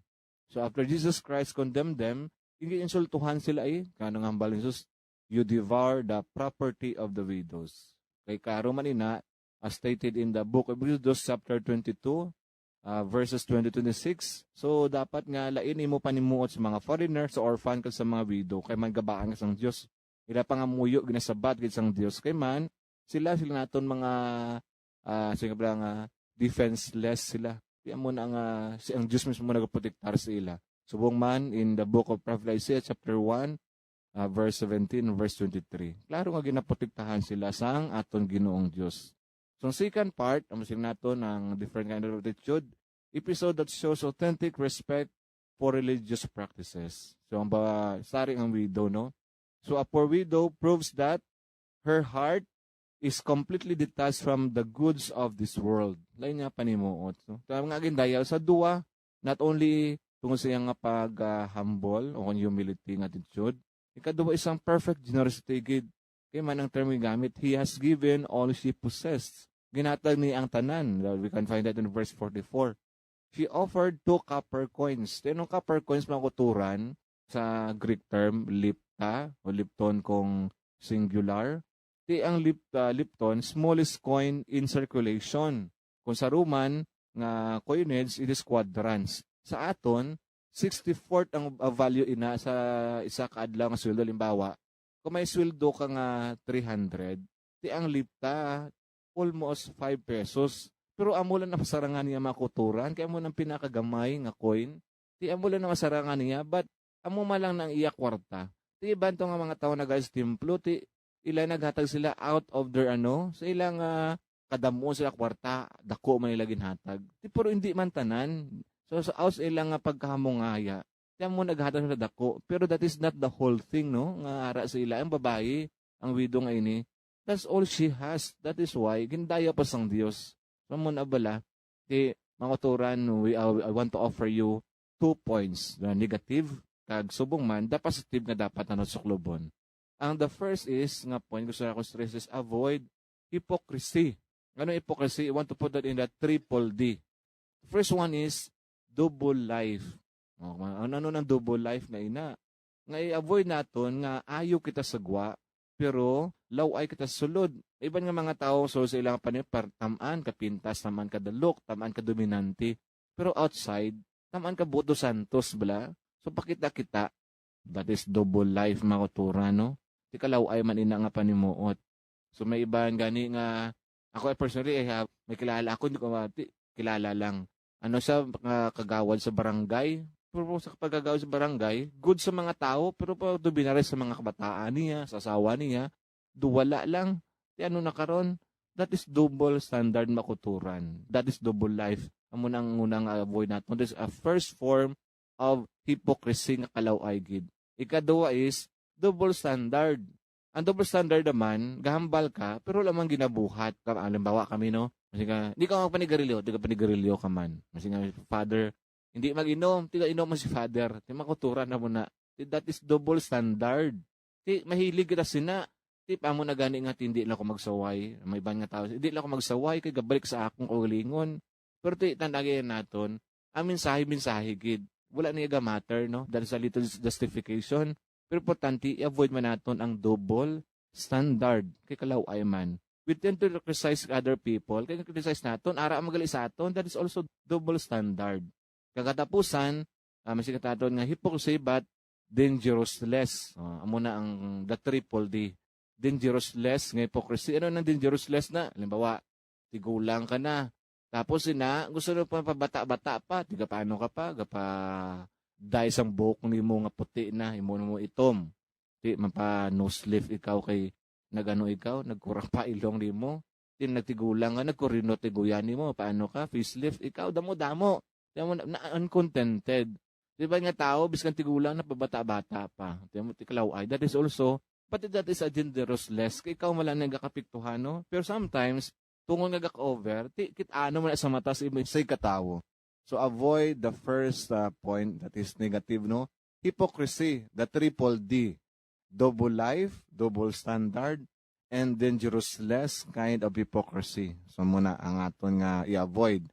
So, after Jesus Christ condemned them, Ginsultuhan sila, eh. Kano nga hambal ni Jesus, "You devour the property of the widows." Kay klaro man ina, as stated in the book of Exodus chapter twenty-two, ah, verses twenty, twenty-six. So, dapat nga lain imo panimuot sa mga foreigner, sa orphan, kag sa mga widow, kay man gabaan ka sang Dios. Ila pangamuyo ginasabat gid sang Dios, kay man sila, sila naton mga, ah, sige pala nga, defenseless sila. Di amo na nga si, ang Dios mismo nagaprotektar sa ila. Subong man, in the book of Prophet Isaiah chapter one, ah, verse seventeen and verse twenty-three, klaro nga ginaprotektahan sila sang aton Ginoong Dios. So, ang second part, ang masing naton ang different kind of attitude, episode that shows authentic respect for religious practices. So, ang ba, sari ang widow, no? So, a poor widow proves that her heart is completely detached from the goods of this world. Lain nga panimuot, no? Kaya nga gindayaw sa duwa, not only tungod sa iyang nga pag, ah, humble o kung humility nga attitude, ikaduha, isang perfect generosity gid. Kay man ang term gigamit, "He has given all she possessed." Ginhatag niya ang tanan. We can find that in verse forty-four. She offered two copper coins. Ti anong copper coins, mga kauturan, sa Greek term, lepta o lepton kung singular? Ti ang lep-, ah, lepton, smallest coin in circulation. Kung sa Roman nga coinage, it is quadrans. Sa aton, sixty-fourth ang, ah, value ina sa isa ka adlaw nga sweldo. Halimbawa, kung may sweldo ka nga three hundred, ti ang lepta, almost five pesos. Pero amo lang na masarangan niya, mga kauturan, kay amo nang pinakagamay nga coin. Ti amo lang na masarangan niya, but amo man lang na ang iya kwarta. Ti iban to nga mga tawo nagaas templo, ti ila naghatag sila out of their, ano, sa ilang, ah, kadamo sila kwarta, dako man nila ginhatag. Ti, pero hindi man tanan. So, sa aus ilang nga pagkahamungaya, ti amo naghatag sila dako. Pero that is not the whole thing, no? Nga ara sa ila, ang babayi, ang widow nga ini, that's all she has. That is why, gindayaw pa sang Dios. So, amo na bala, ti, mga kauturan, we, uh, I want to offer you two points, the negative, kag subong man, the positive nga dapat naton suklubon. Ang the first is, nga point gusto nako stress is avoid hypocrisy. Ano hypocrisy? I want to put that in the triple D. First one is double life. Oh, ano, ano nang double life nga ina? Nga i-avoid naton nga ayo kita sa gwa, pero law-ay kita sa sulod. Iban nga mga tawo, so sa ilang panipar, tamaan ka pintas, tamaan ka dalok, tamaan ka dominante. Pero outside, tamaan ka buto santos, bala. So pakita kita. That is double life, mga kauturan, no? Ti kalaw-ay man ina nga panimuot. So may iban gani nga, ako, I personally, I have, may kilala ako, hindi ko ma-, ti-, kilala lang. Ano siya, mga kagawad sa barangay. Pero sa pagkagawad sa barangay, good sa mga tawo, pero pag dubinares sa mga kabataan niya, sa asawa niya, do wala lang. Ti ano na karon? That is double standard, mga kauturan. That is double life. Amo na ang una nga avoid naton. This is a first form of hypocrisy nga kalaw-ay gid. Ikaduha is double standard. Ang double standard naman, gahambal ka, pero wala man ginabuhat. Ka-, halimbawa kami, no? Masing ka, "Di ka magpanigarilyo, di ka panigarilyo ka man." Masing ka, "Father, hindi mag-inom, tiga inom mo si Father." Ti mga kauturan na mo na. Ti, that is double standard. Ti, mahilig kita sina. Ti, pa mo na gani nga, "Ti, hindi lang ako magsaway." May iban nga tao, "Hindi lang ako magsaway, kay gabalik sa akong kaugalingon." Pero ti, tandaan naton, ang mensahe, mensahe gid. Wala niya ga-matter, no? That is a little justification. Pero importante, i-avoid man naton ang double standard. Kay kalaw-ay man. We tend to criticize other people. Kaya criticize naton, ara ang magali sa aton, that is also double standard. Kagatapusan, ah, masing kataton nga hypocrisy, but dangerousness. Ah, amo na ang the triple D. Dangerousness nga hypocrisy. Ano nang dangerousness na? Halimbawa, tigulang ka na. Tapos sina, gusto na pa pabata-bata pa, tiga paano ka pa, gapa dye sang buhok nimo nga puti na, imo mo itom. Di, mapa no sleeve ikaw kay nagano ikaw, nagkurang pa ilong nimo. Di, nagtigulang ka, nagkurino tiguyan nimo, paano ka, facelift, ikaw, damo-damo. Di mo na, na uncontented. Di ba nga tao, biskan tigulang na pabata-bata pa. Di mo tiklaw ay, that is also, but that is a dangerousness. Kay ikaw wala nagakapiktuhan, no? Pero sometimes, tungod nga gaka-over, ti, kit-ano man sa mata sa iba, sa katawo. So avoid the first, uh, point that is negative, no? Hypocrisy, the triple D. Double life, double standard, and dangerousness kind of hypocrisy. So muna ang aton nga i-avoid.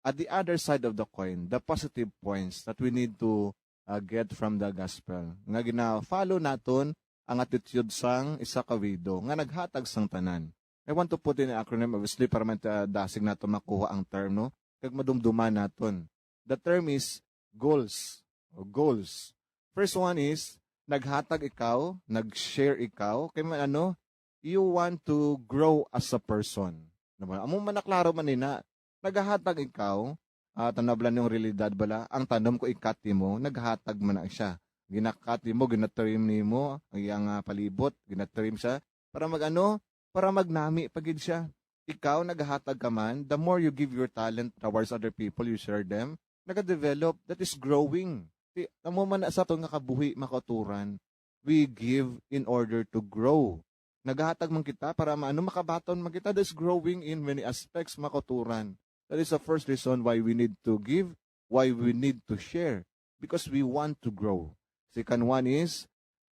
At the other side of the coin, the positive points that we need to uh, get from the gospel. Nga gina-follow naton ang attitude sang isa ka widow nga naghatag sang tanan. I want to put in an acronym, obviously, para man ta-, dasig nato makuha ang term, no? Kag madumduman naton. The term is goals. O goals. First one is, naghatag ikaw, nag-share ikaw, kay man ano, you want to grow as a person. Diba? Amo man na klaro man nina, naghatag ikaw, ah, tanablan yung realidad bala, ang tanom ko ikat mo, naghatag man na siya. Ginakat mo, ginatrim nimo, ang iyang, ah, palibot, ginatrim siya, para mag-ano, para magnami pa gid siya. Ikaw, naghatag ka man, the more you give your talent towards other people, you share them, nagadevelop, that is growing. Ti-, amo man na sa aton nga kabuhi, mga kauturan, we give in order to grow. Naghatag man kita para maano, makabaton man kita, that's growing in many aspects, mga kauturan. That is the first reason why we need to give, why we need to share, because we want to grow. Second one is,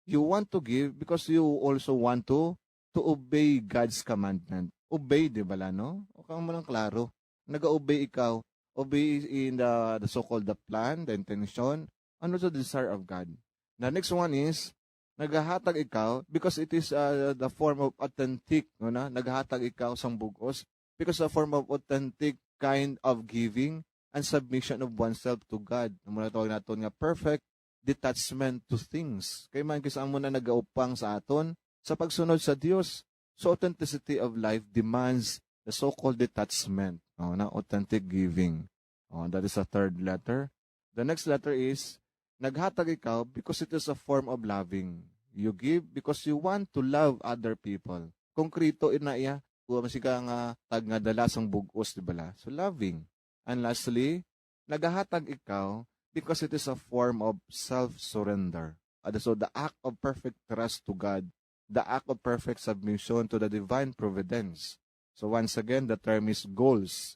you want to give because you also want to, to obey God's commandment. Obey, di ba la, no? O kang manang klaro. Nag-obey ikaw. Obey in the, the so-called the plan, the intention, and also the desire of God. The next one is, nagahatag ikaw because it is, uh, the form of authentic, no, na? Nagahatag ikaw sang bugos because a form of authentic kind of giving and submission of oneself to God. Amo na tawag naton nga perfect detachment to things. Kay man kis-, amo na nagaupang sa aton sa pagsunod sa Dios. So, authenticity of life demands the so-called detachment, oh, na authentic giving. Oh, that is a third letter. The next letter is, naghatag ikaw because it is a form of loving. You give because you want to love other people. Konkreto ina iya, kung masika nga tag nga dala sang bugos, di ba la? So, loving. And lastly, nagahatag ikaw because it is a form of self-surrender. And so, the act of perfect trust to God, the act of perfect submission to the divine providence. So, once again, the term is goals.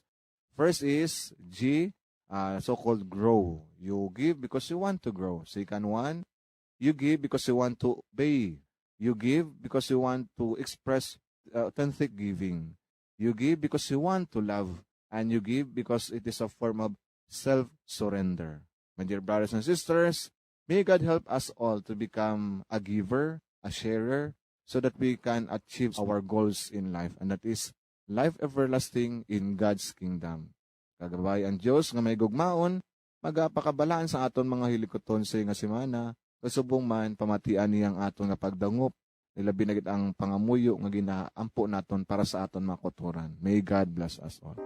First is G, uh, so-called grow. You give because you want to grow. Second one, you give because you want to obey. You give because you want to express, uh, authentic giving. You give because you want to love. And you give because it is a form of self-surrender. My dear brothers and sisters, may God help us all to become a giver, a sharer, so that we can achieve our goals in life, and that is life everlasting in God's kingdom. Kagabay ang Dios nga may gugmaon, magapakabalaan sa aton mga hilikuton sa nga semana, kasubong man pamatian niya ang aton nga pagdangop, ilabi na gid ang pangamuyo nga ginaampo naton para sa aton mga kauturan. May God bless us all.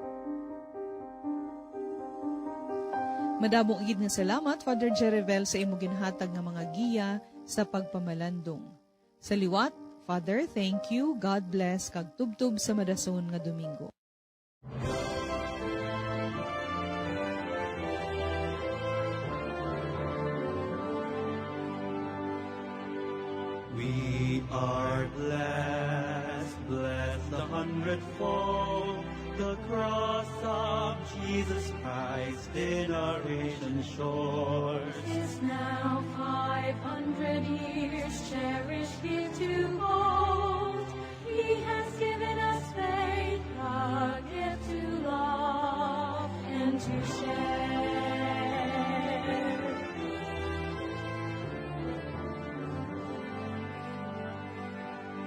Madamo gid nga salamat, Father Jerivel, sa imo ginhatag nga mga giya sa pagpamalandong. Sa liwat, Father, thank you, God bless, kag tubtob sa madason nga Domingo. We are blessed, blessed the hundredfold, the cross of Jesus Christ in our ancient shores. Is now five hundred years cherished, give to both. He has given us faith, a gift to love and to share.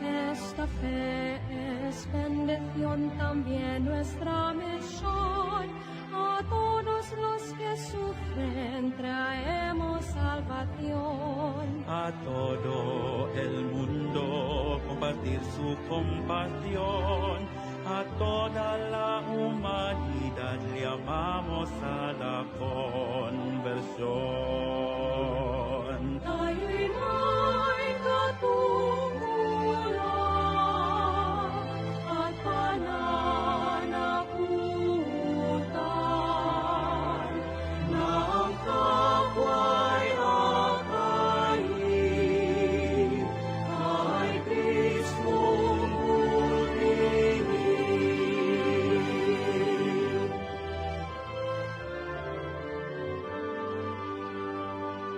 Esta fe es bendición, también nuestra misión. A todos los que sufren traemos salvación. A todo el mundo compartir su compasión. A toda la humanidad llamamos a la conversión. Tayo'y may katungkulan at pananagutan na ang kapwa'y akayin kay Kristong butihin.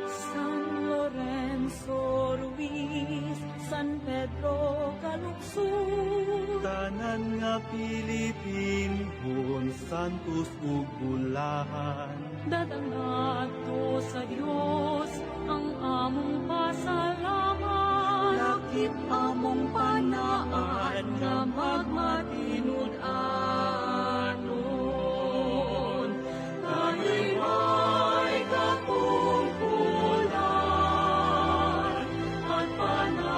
San Lorenzo Ruiz, San Pedro Calungsod, tanan nga Pilipinhon, santos ug bulahan, Dadangadto sa Dios ang among pasalamat. Lakip among panaad nga magmatinud-anon. Kay may kapungkulan at pananagutan.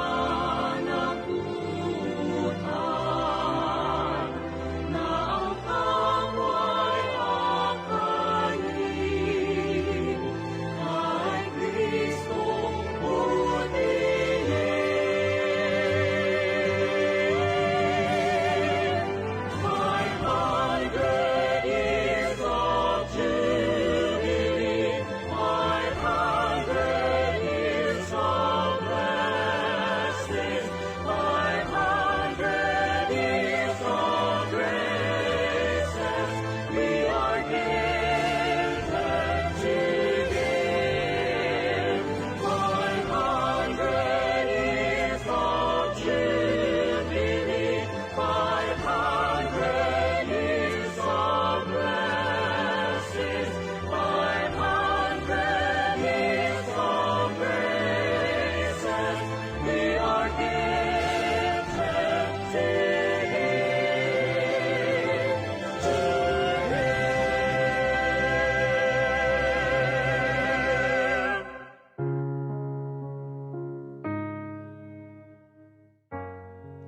Five hundred years of Jubilee, five hundred years of blessings, five hundred years of graces we are gifted today. Five hundred years of Jubilee, five hundred years of blessings, five hundred years of graces, we are gifted today.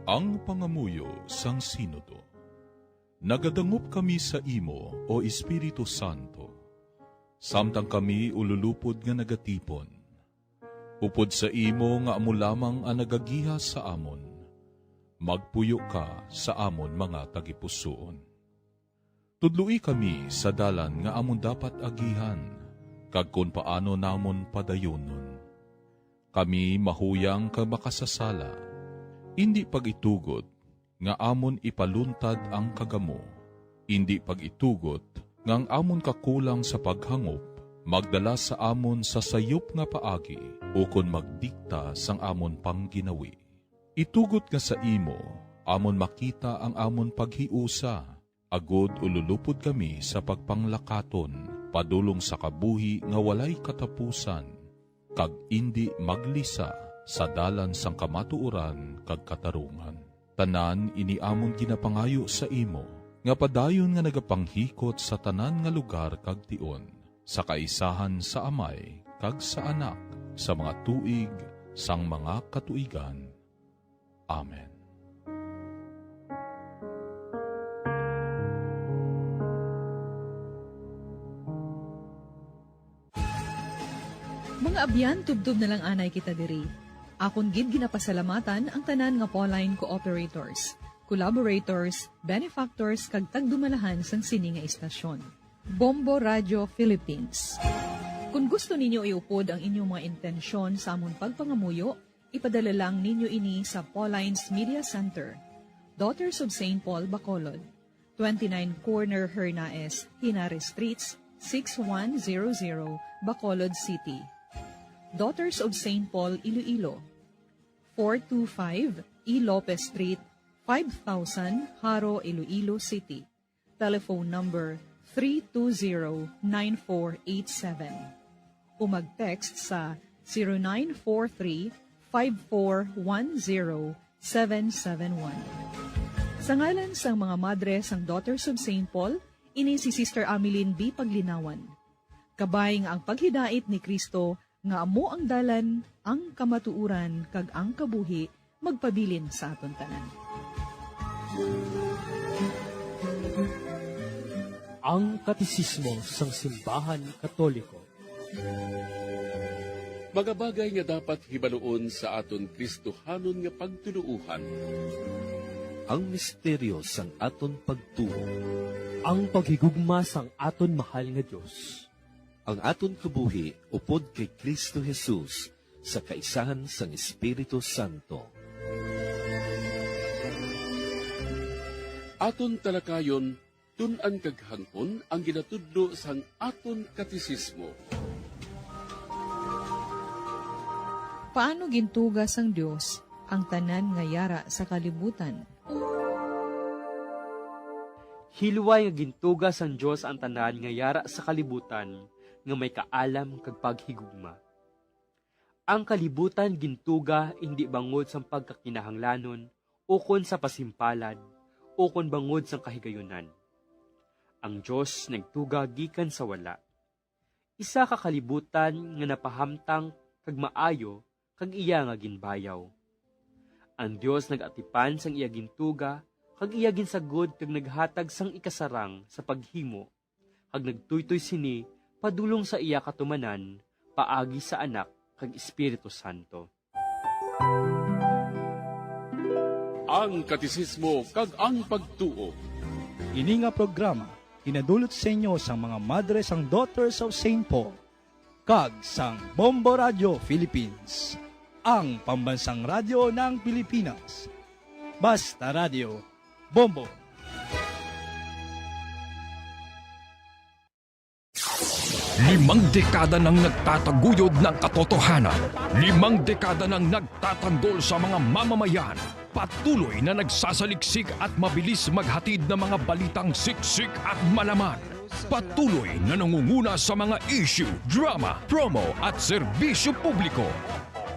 Ang pangamuyo sang Sinodo. Nagadangop kami sa imo, O Espiritu Santo, samtang kami ululupod nga nagatipon. Upod sa imo nga amo lamang ang nagagiha sa amon, magpuyo ka sa amon mga tagipusoon. Tudloi kami sa dalan nga amon dapat agihan, kag kon paano namon padayonon. Kami mahuyang kag makasasala, indi pag-itugot nga amon ipaluntad ang kagamo, indi pag-itugot nga ang amon kakulang sa paghangop magdala sa amon sa sayop nga paagi ukon magdikta sang amon pangginawi. Itugot nga sa imo amon makita ang amon paghiusa, agod ululupod kami sa pagpanglakaton padulong sa kabuhi nga walay katapusan, kag indi maglisa sa dalan sang kamatuoran kag katarungan. Tanan ini amon ginapangayo sa imo, nga padayon nga nagapanghikot sa tanan nga lugar kag tion, sa kaisahan sa Amay kag sa Anak, sa mga tuig sang mga katuigan. Amen. Mga abyan, tubtob na lang anay kita diri. Akon gid ginapasalamatan ang tanan nga Pauline cooperators, collaborators, benefactors, kag tagdumalahan sang sini nga istasyon. Bombo Radio Philippines. Kung gusto ninyo iupod ang inyong mga intensyon sa amon pagpangamuyo, ipadala lang ninyo ini sa Pauline's Media Center, Daughters of Saint Paul, Bacolod, twenty-nine Corner Hernaez, Henares Streets, six one zero zero, Bacolod City. Daughters of Saint Paul, Iloilo, four two five E Lopez Street, five thousand, Jaro, Iloilo City. Telephone number three two zero, nine four eight seven. O mag-text sa zero nine four three, five four one zero, seven seven one. Sa ngalan sang mga madre sang Daughters of Saint Paul, ini si Sister Ameline B. Paglinawan. Kabay nga ang paghidait ni Cristo nga amo ang dalan, ang kamatuoran, kag ang kabuhi, magpabilin sa aton tanan. Ang Katesismo sang Simbahan Katoliko. Mga bagay nga dapat hibaluon sa aton Kristohanon nga pagtuloohan. Ang misteryo sang aton pagtuo. Ang paghigugma sang aton mahal nga Dios. Ang aton kabuhi upod kay Cristo Jesus sa kaisahan sang Espiritu Santo. Aton talakayon, tun-an kag hangpon ang ginatudlo sang aton katesismo. Paano gintuga sang Dios ang tanan nga yara sa kalibutan? Kilway nga gintuga sang Dios ang tanan nga yara sa kalibutan nga may kaalam kag paghigugma. Ang kalibutan gintuga indi bangod sang pagkakinahanglanon ukon sa pasimpalad ukon bangod sang kahigayunan. Ang Dios nagtuga gikan sa wala. Isa ka kalibutan nga napahamtang kag maayo kag iya nga ginbayaw. Ang Dios nag-atipan sang iya gintuga kag iya ginsagod kag naghatag sang ikasarang sa paghimo, kag nagtuytoy sini padulong sa iya katumanan paagi sa Anak kag Espiritu Santo. Ang Katesismo kag ang Pagtuo. Ini nga programa ginadulot sa inyo sang mga madre sang Daughters of Saint Paul kag sang Bombo Radio Philippines, ang pambansang radyo ng Pilipinas. Basta Radio, Bombo. Limang dekada nang nagtataguyod ng katotohanan. Limang dekada nang nagtatanggol sa mga mamamayan. Patuloy na nagsasaliksik at mabilis maghatid ng mga balitang siksik at malaman. Patuloy na nangunguna sa mga issue, drama, promo at serbisyo publiko.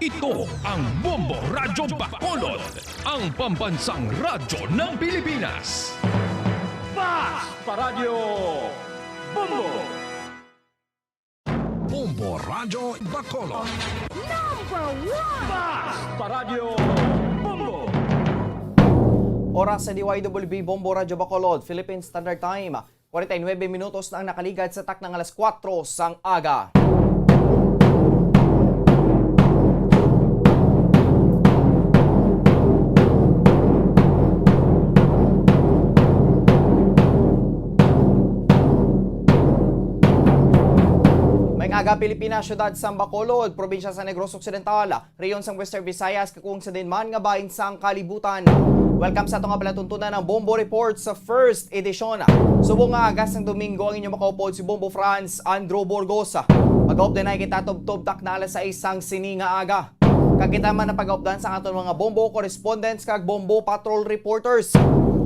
Ito ang Bombo Radyo Bacolod, ang pambansang radyo ng Pilipinas. Basta Radyo Bombo! Bombo Radyo Bacolod. Number one! Basta Radyo Bombo! Oras sa D Y W B Bombo Radyo Bacolod, Philippine Standard Time. Kwarenta y nuebe minutos na ang nakaligad sa takna nga alas kuwatro sang aga. May aga, Pilipinas, siyudad sang Bacolod, probinsya sa Negros Occidental, rehiyon sang Western Visayas, kag kung sa diin man nga bahin sang kalibutan. Welcome sa ato nga palatuntunan ang Bombo Report sa first edition. Subong nga aga sang Domingo ang inyong makaupod si Bombo Franz Andrew Burgos. Mag-update na kita tubtob takna alas sais sang sini nga aga. Kag kita man ang pag-updan sa aton mga Bombo correspondents kag Bombo patrol reporters.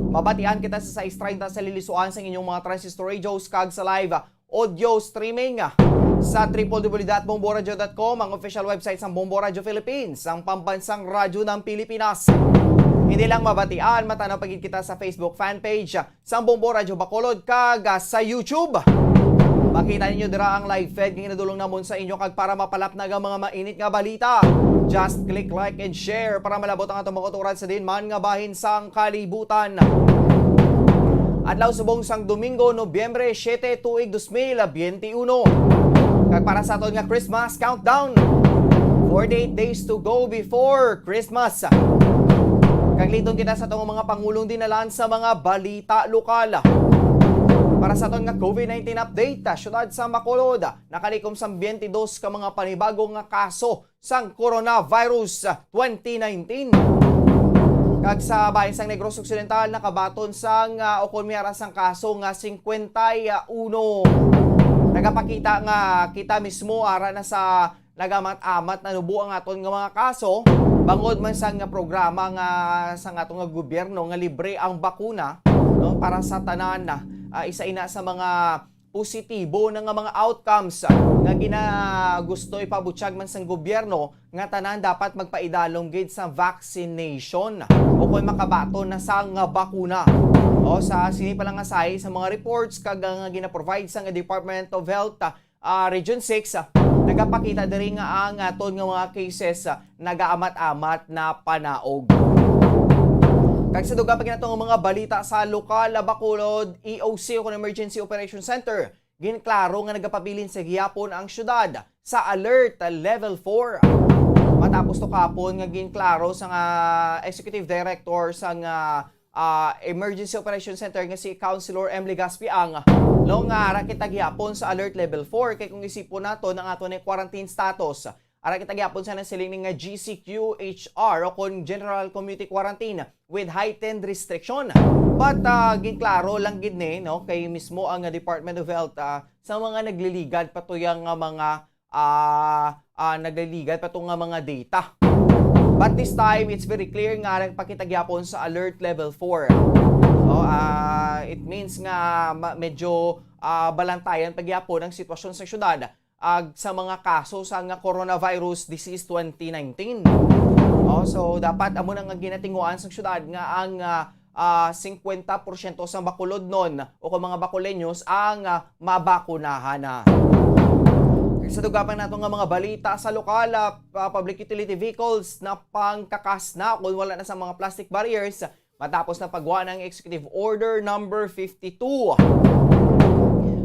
Mabatian kita sa sais treinta sa lilisuan sang inyong mga transistor radios kag sa live audio streaming sa triple W dot bomboradio dot com, ang official website sang Bombo Radio Philippines, ang pambansang radyo ng Pilipinas. Hindi lang mabatian, matanaw pa gid kita sa Facebook fan page sang Bombo Radio Bacolod kag, ah, sa YouTube. Makita ninyo dira ang live feed nga ginadulong namon sa inyo, kag para mapalapnag ang mga mainit nga balita, just click like and share para malabot ang atong mga kauturan sa diin man nga bahin sang kalibutan. Adlaw subong sang Domingo, Nobyembre siete, tuig dos mil biyente uno. Kag para sa aton nga Christmas countdown, forty-eight days to go before Christmas. Kag liton kita sa atong mga pangulong dinalan sa mga balita lokal. Para sa aton nga COVID nineteen update, syudad sa Bacolod, nakalikom sang biyente dos ka mga panibago nga kaso sang coronavirus twenty nineteen. Kag sa bahin sang Negros Occidental, nakabaton sang, ah, ukon may ara sang kaso nga singkwenta y uno. Nagapakita nga kita mismo ara na sa nagamat-amat na nubo ang aton nga mga kaso, bangod man sa nga programa nga sa aton nga gobyerno nga libre ang bakuna, no, para sa tanan, ah, isa ina sa mga positibo na nga mga outcomes, ah, nga ginagusto ipabutyag man sang gobyerno nga tanan dapat magpaidalom gid sa vaccination o kon makabaton na sang bakuna. O, sa sini pa lang nga sahi sa mga reports kag nga gina-provide sang Department of Health, ah, ah, Region six, ah, nagapakita diri nga ang aton nga mga cases, ah, nagaamat-amat na panaog. Kag sa dugang pa gid nato nga mga balita sa lokal, ah, Bacolod, E O C o kon Emergency Operation Center, ginklaro nga nagapabilin sa gihapon ang syudad sa Alert Level four. Matapos to kahapon nga ginklaro sa nga Executive Director sa nga, ah, Emergency Operation Center nga si Councilor Emily Gaspi ang, no, nga ara kita gihapon sa Alert Level four, kay kung isipon nato ang ato ni quarantine status, ara kita gihapon sa nasiling ni nga G C Q H R o kon General Community Quarantine with heightened restriction. But, ah, ginklaro lang gid ni, no, kay mismo ang Department of Health, ah, sa mga nagliligad pa to yang nga mga, ah, ah, nagliligad pa to nga mga data. But this time, it's very clear nga nagpakita gyapon sa alert level four. So, ah, it means nga ma- medyo ah, balantayan pa gyapon ang sitwasyon sa syudad ag sa mga kaso sang coronavirus disease twenty nineteen. Oh, so dapat amo na nga ginatinguhaan sang syudad nga ang ah, ah, singkwenta porsyento sang Bacolodnon o kung mga Bacoleños ang ah, mabakunahan na. Sa dugang pa nato nga mga balita sa lokal, ah, pa- public utility vehicles na pangkakas na kung wala na sa mga plastic barriers matapos na pagwa ng Executive Order number fifty-two.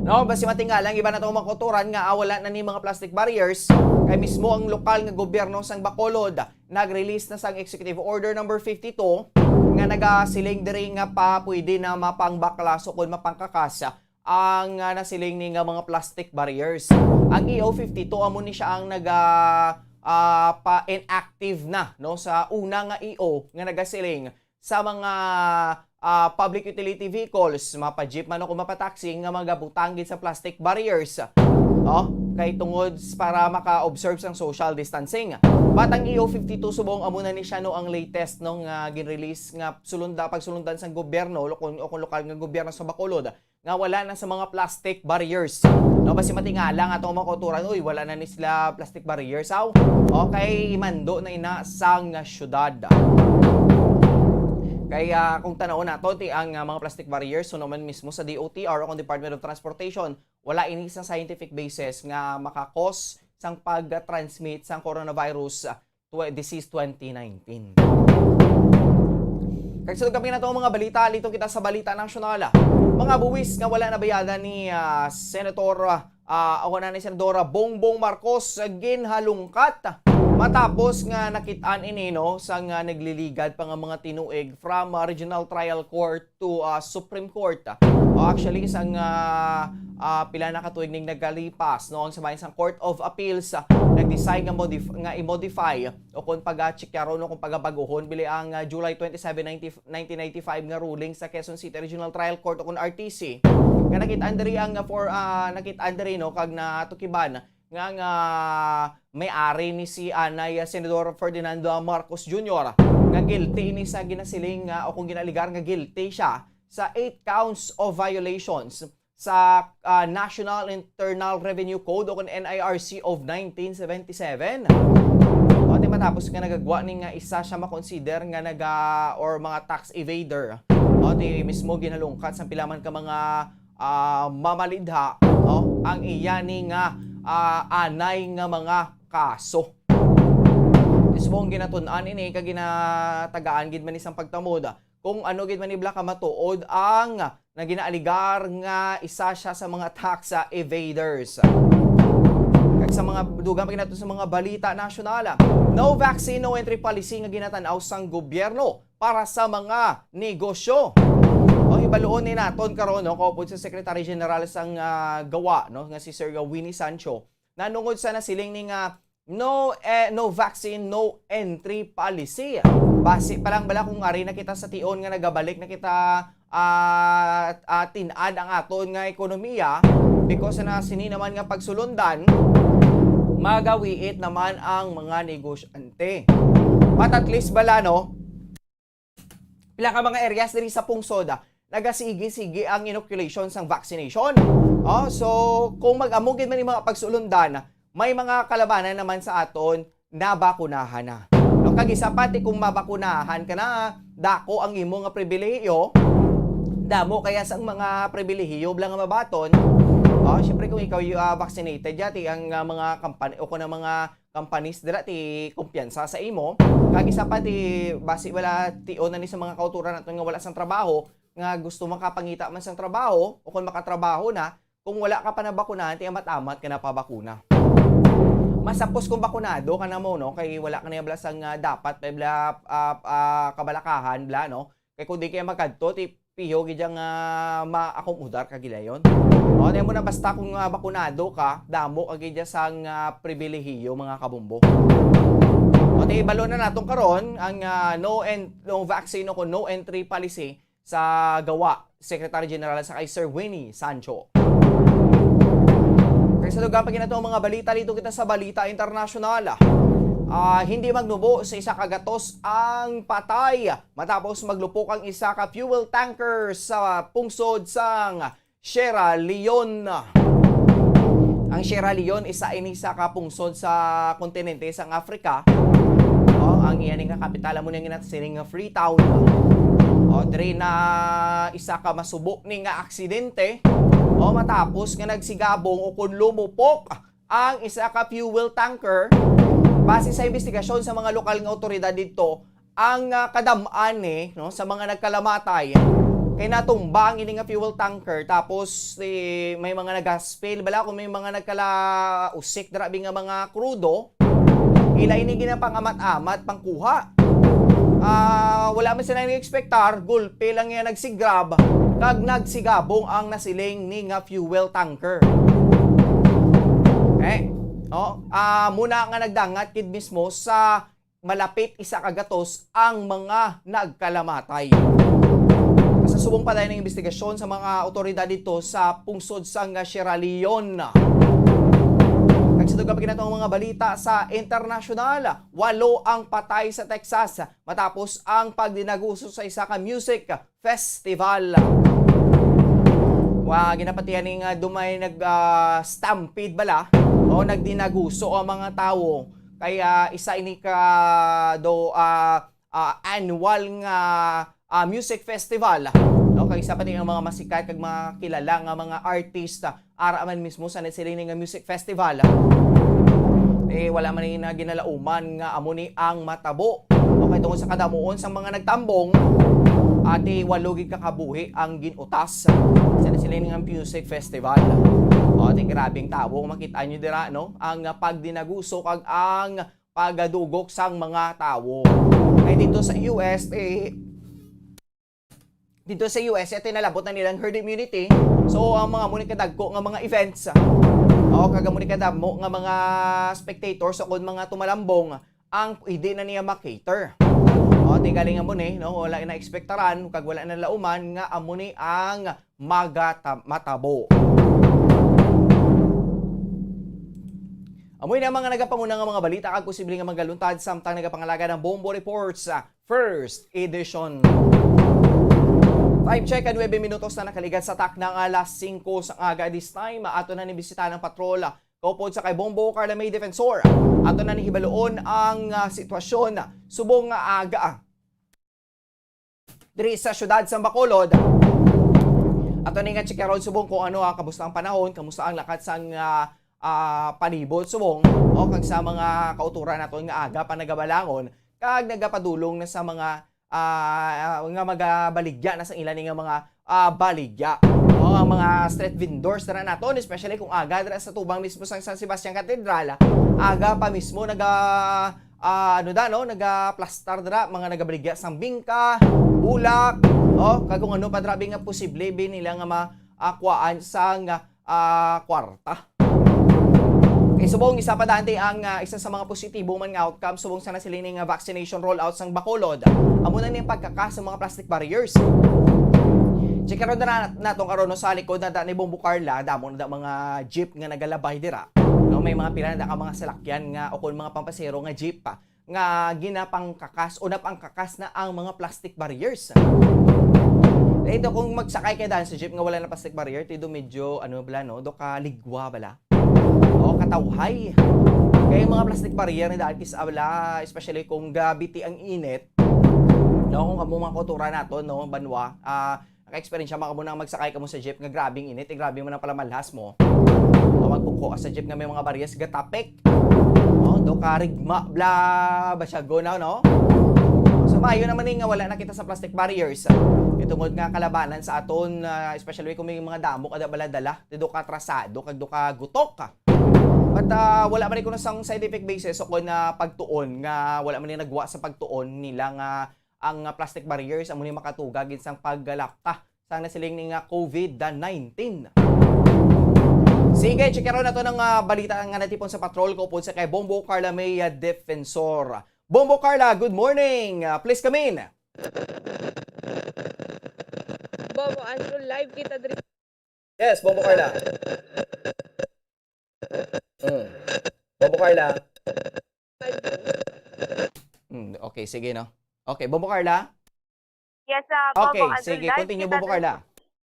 No, basi matingala ang iba natong mga kautoran nga ah, wala na ni mga plastic barriers, kay mismo ang lokal nga gobyerno sang Bacolod nag-release na sang Executive Order number fifty-two nga nagasiling diri nga pa pwede na mapangbaklas o kon mapangkakas ang ah, nasiling ni nga mga plastic barriers. Ang E O fifty-two amo ni siya ang naga ah, pa inactive na, no, sa una nga E O nga nagasiling sa mga ah, public utility vehicles, mapa-jeep man o kung mapa-taxi nga magabutang gid sa plastic barriers, no? Kay tungod s- para maka-observe sang social distancing. But ang E O fifty-two subong amo na ni siya, no, ang latest, no, nga gin-release nga sulunda pagsulundan sang gobyerno o kung, o kung lokal nga gobyerno sa Bacolod nga wala na sa mga plastic barriers. No, basi matingala nga atong mga kautoran, uy, wala na ni sila plastic barriers, aw. Okay, imando na ina sang syudad. Kaya kung tanaw nato ti ang ah, mga plastic barriers, so naman mismo sa D O T R o kung Department of Transportation, wala ini sa scientific basis nga makakos sang pag-transmit sang coronavirus ah, tw- disease twenty nineteen. Kag sa kami na mga balita, lito kita sa balita nasyonal. Mga buwis nga wala nabayadan ni ah, Senator ah, ah, o na ni Senadora Bongbong Marcos ginhalungkat matapos nga nakit-an ini, no, sa nga nagliligad pa nga mga tinuig from ah, Regional Trial Court to ah, Supreme Court. O actually, isang ah, ah, pila na ka tuig ning nagkalipas, no, ang sabayan sang Court of Appeals ah, nag-decide nga modif- nga i-modify o kung pag-checkyaron o kung pagabaguhon bili ang ah, July twenty-seven, nineteen ninety-five nga ruling sa Quezon City Regional Trial Court o kung R T C nga nakit-an diri ang ah, for ah, nakit-an diri, no, kag natukiban nga nga may-ari ni si anay ah, Senador Ferdinando Marcos Junior nga guilty ini sa ginasiling nga o kung ginaaligar nga guilty siya sa eight counts of violations sa ah, National Internal Revenue Code o kung N I R C of nineteen seventy-seven. O, di matapos nga nagagwa ni nga isa siya makonsider nga naga or mga tax evader. O, di mismo ginalungkat sa pila man ka mga ah, mamalidha, no, ang iya ni nga ah, anay nga mga kaso. Mismo ang ginatun-an ini kag ginatagaan gid man isang pagtamod kung ano gid man ni bala ka matuod ang naginaaligar nga isa siya sa mga tax ah, evaders. Kag sa mga dugang pa ginato sa mga balita nasyonal, no vaccine, no entry policy nga ginatanaw sang gobyerno para sa mga negosyo. O, hibaluon ni naton karon, no, kaupod sa Secretary General sang ah, gawa, no, nga si Sir Winnie Sancho, nanungod sa nasiling ni nga no eh, no vaccine, no entry policy. Basi pa lang bala kung ari na kita sa tion nga nagabalik na kita ah, ah, tin-ad ang aton nga ekonomiya because na sini naman nga pagsulundan, magawiit naman ang mga negosyante. But at least bala, no, pila ka mga areas diri sa pungsod ah, nagasigi-sige ang inoculation sang vaccination. Oh, so kung mag-amo gid man yung mga pagsulundan, may mga kalabanan naman sa aton nabakunahan na. No, kag isa pa, ti kung mabakunahan ka na, dako ang imo nga pribilehiyo, damo kaya sang mga pribilehiyo bala nga mabaton. Oh, syempre kung ikaw yung ah, vaccinated, yati ang ah, mga company o kung ang mga companies dira ti kumpiyansa sa imo. Kag isa pa ti basi wala tion na ni sa mga kauturan naton nga wala sang trabaho, nga gusto makapangita man sang trabaho o kung makatrabaho na, kung wala ka pa nabakunahan, ti amat-amat ka na pabakuna. Masapos kung bakunado ka na mo, no, kay wala ka na bala sang ah, dapat pa bala ah, ah, kabalakahan bala, no, kay kung di kaya magkadto ti piho gid nga maakomodar ka gilayon. O, di mo na basta kung ah, bakunado ka, damo ka gid sang ah, pribilehiyo, mga kabumbo. O, di balo na naton karon ang ah, no and no vaccine o kung no entry policy sa gawa Secretary General sa kay Sir Winnie Sancho. Kay sa dugang pa ginato ang mga balita, lito kita sa balita internasyonal. Ah, hindi magnubo sa isa ka gatos ang patay matapos maglupok ang isa ka fuel tanker sa pungsod sang Sierra Leone. Ang Sierra Leone, isa ini sa kapungsod sa kontinente sang Africa. O, ang iya ni nga kapital amo ni ang ginasiling nga Freetown. O, diri na isa ka masubo ni nga aksidente. O, matapos nga nagsigabong o kun lumupok ang isa ka fuel tanker, base sa investigasyon sa mga lokal nga awtoridad didto, ang, ah, kadam-an ni, no, sa mga nagkalamatay kay natumba ang ini nga fuel tanker, tapos, eh, may mga nagaspil bala kung may mga nagkalausik dira bi nga mga krudo, ila ini ginapang-amat-amat pangkuha. Ah, wala man sila nag-ekspektar, gulpi lang niya nagsigrab kag nagsigabong ang nasiling ni nga fuel tanker. Okay? Oh, ah, muna nga nagdangat kid mismo sa malapit isa ka gatos ang mga nagkalamatay. Sa subong pa dayon ang investigasyon sa mga awtoridad dito sa pungsod sang Sierra Leone. Kag sa dugang pa gid nato ang mga balita sa internasyonal, walo ang patay sa Texas matapos ang pagdinaguso sa isa ka music festival. Wa, ginapatihan ni nga dumay nag, ah, stampede bala o nagdinaguso ang mga tawo. Kaya isa ini ka do, ah, ah, annual nga, ah, music festival, no? Kag isa pa ni ang mga masikat kag mga kilala nga mga artist, ah, ara man mismo sa nasiling ni nga music festival. Eh, wala man ni na ginalauman nga amo ni ang matabo. Okay, tungod sa kadamuon sang mga nagtambong, ati walo gid ka kabuhi ang gin-utas sa nasiling nga music festival. O, ati grabing tawo, makita nyo dira, no? Ang, ah, pagdinaguso kag ang pagadugok sang mga tawo. Kay dito sa U S, eh, dito sa U S, ito nalabot na nilang herd immunity. So, ang mga muni kadagko nga mga events, o kag muni kadamo nga mga spectators o kon mga tumalambong, ang pwede na niya makater. O, ti galing nga muni, no, wala na ekspektaran, kag wala na lauman nga amo ni ang magata-, matabo. Amoy na mga nagapanguna nga mga balita kag posible nga magaluntad samtang nagapangalaga ng Bombo Reports, ah, first edition. Time check, nuebe minutos na nakaligat sa takna nga alas singko sa aga. This time, ato na ni bisita ng patrol, ah, kaupod sa kay Bombo Carla May Defensor. Ato na ni hibaluon ang, ah, sitwasyon, ah, subong nga aga, ah, diri sa siyudad sa Bacolod. Ato ni nga checkeron subong kung ano, ah, kamusta ang panahon, kamusta ang lakat sang, ah, ah, palibot subong, o kag sa mga kauturan naton nga aga pa nagabalangon kag nagapadulong na sa mga, ah, nga magabaligya na sa ila ni nga mga, ah, baligya. O, ang mga street vendors na naton, especially kung aga dira sa tubang mismo sang San Sebastian Cathedral, aga pa mismo naga, ah, ano da, no, nagaplastar dira, mga nagabaligya sang bingka, bulak, o, kag kung ano pa dira bi nga posible bi nila nga ma-, ah, kuwaan sang, ah, kwarta. Kay subong, isa pa dati ang, ah, isa sa mga positibo man nga outcome subong sa nasiling nga vaccination rollout sang Bacolod, amo na ni ang pagkakas sa mga plastic barriers. Check karon na naton karon, no, sa likod na da ni Bombo Carla, damo na da mga jeep nga nagalabay dira. No, may mga pila na da ka mga salakyan nga o kon mga pampasero nga jeep pa nga ginapangkakas o napangkakas na ang mga plastic barriers. Ito, kung magsakay kayo daan sa jeep nga wala na plastic barrier, tido medyo, ano bala, no? Do ka ligwa bala. O katawhay. Kaya yung mga plastic barrier na daan kis abla, especially kung gabiti ang init, no? Kung kamo mga kultura nato, no, banwa, ah, naka-experience siya, mga kamo nang magsakay kamo sa jeep nga grabing init, eh, grabe man ang palamalhas mo. O magpungko ka sa jeep nga may mga barriers, gatapik. O, do ka rigma, bla, basyago na, no? So, maayo naman ni nga wala na kita sa plastic barriers. Itungod nga kalabanan sa aton, ah, especially kung may mga damo ka da baladala, di do ka atrasado, kag do ka gutok ka. But, ah, wala man ni kuno sang scientific basis o kung na pagtuon nga wala man ni nagwa sa pagtuon nila nga ang, ah, plastic barriers amo ni makatuga gid sang paggalapta sang nasiling ni nga COVID nineteen. Sige, check karon nato ng, ah, balita nga natipon sa patrol kaupod sa kay Bombo Carla May, ah, Defensor. Bombo Carla, good morning. Ah, please come in. Bombo Andrew, live kita diri. Yes, Bombo Carla. Mm. Bombo Carla. Live. Okay, sige, no? Okay, Bombo Carla? Yes, ah, Bombo Okay, Andrew, sige, live continue, kita Bombo diri Carla.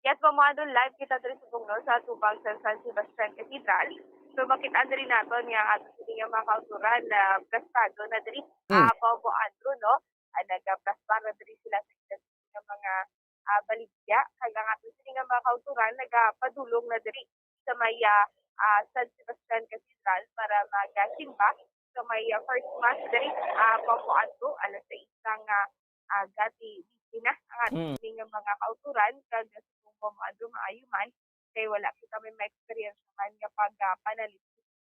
Yes, Bombo Andrew, live kita diri sa Bugno, sa tubang sa San Sebastian Cathedral. So, makita diri naton nga ato sini nga mga kauturan na prestado na diri, Hmm. ah, Bombo Andrew, no? Ah, nagaplastar na diri sila sa ila nga mga, ah, baligya. Kag ang ato sini nga mga kauturan nagapadulong na diri sa may, ah, ah, San Sebastian Cathedral para magasimba sa may, ah, first mass diri, ah, Bombo Andrew, alas sais sang, ah, aga, ti busy na ang ato Mm. sini nga mga kauturan, kag subong Bombo Andrew maayo man kay wala kita may ma-experience man nga pag, ah, panalit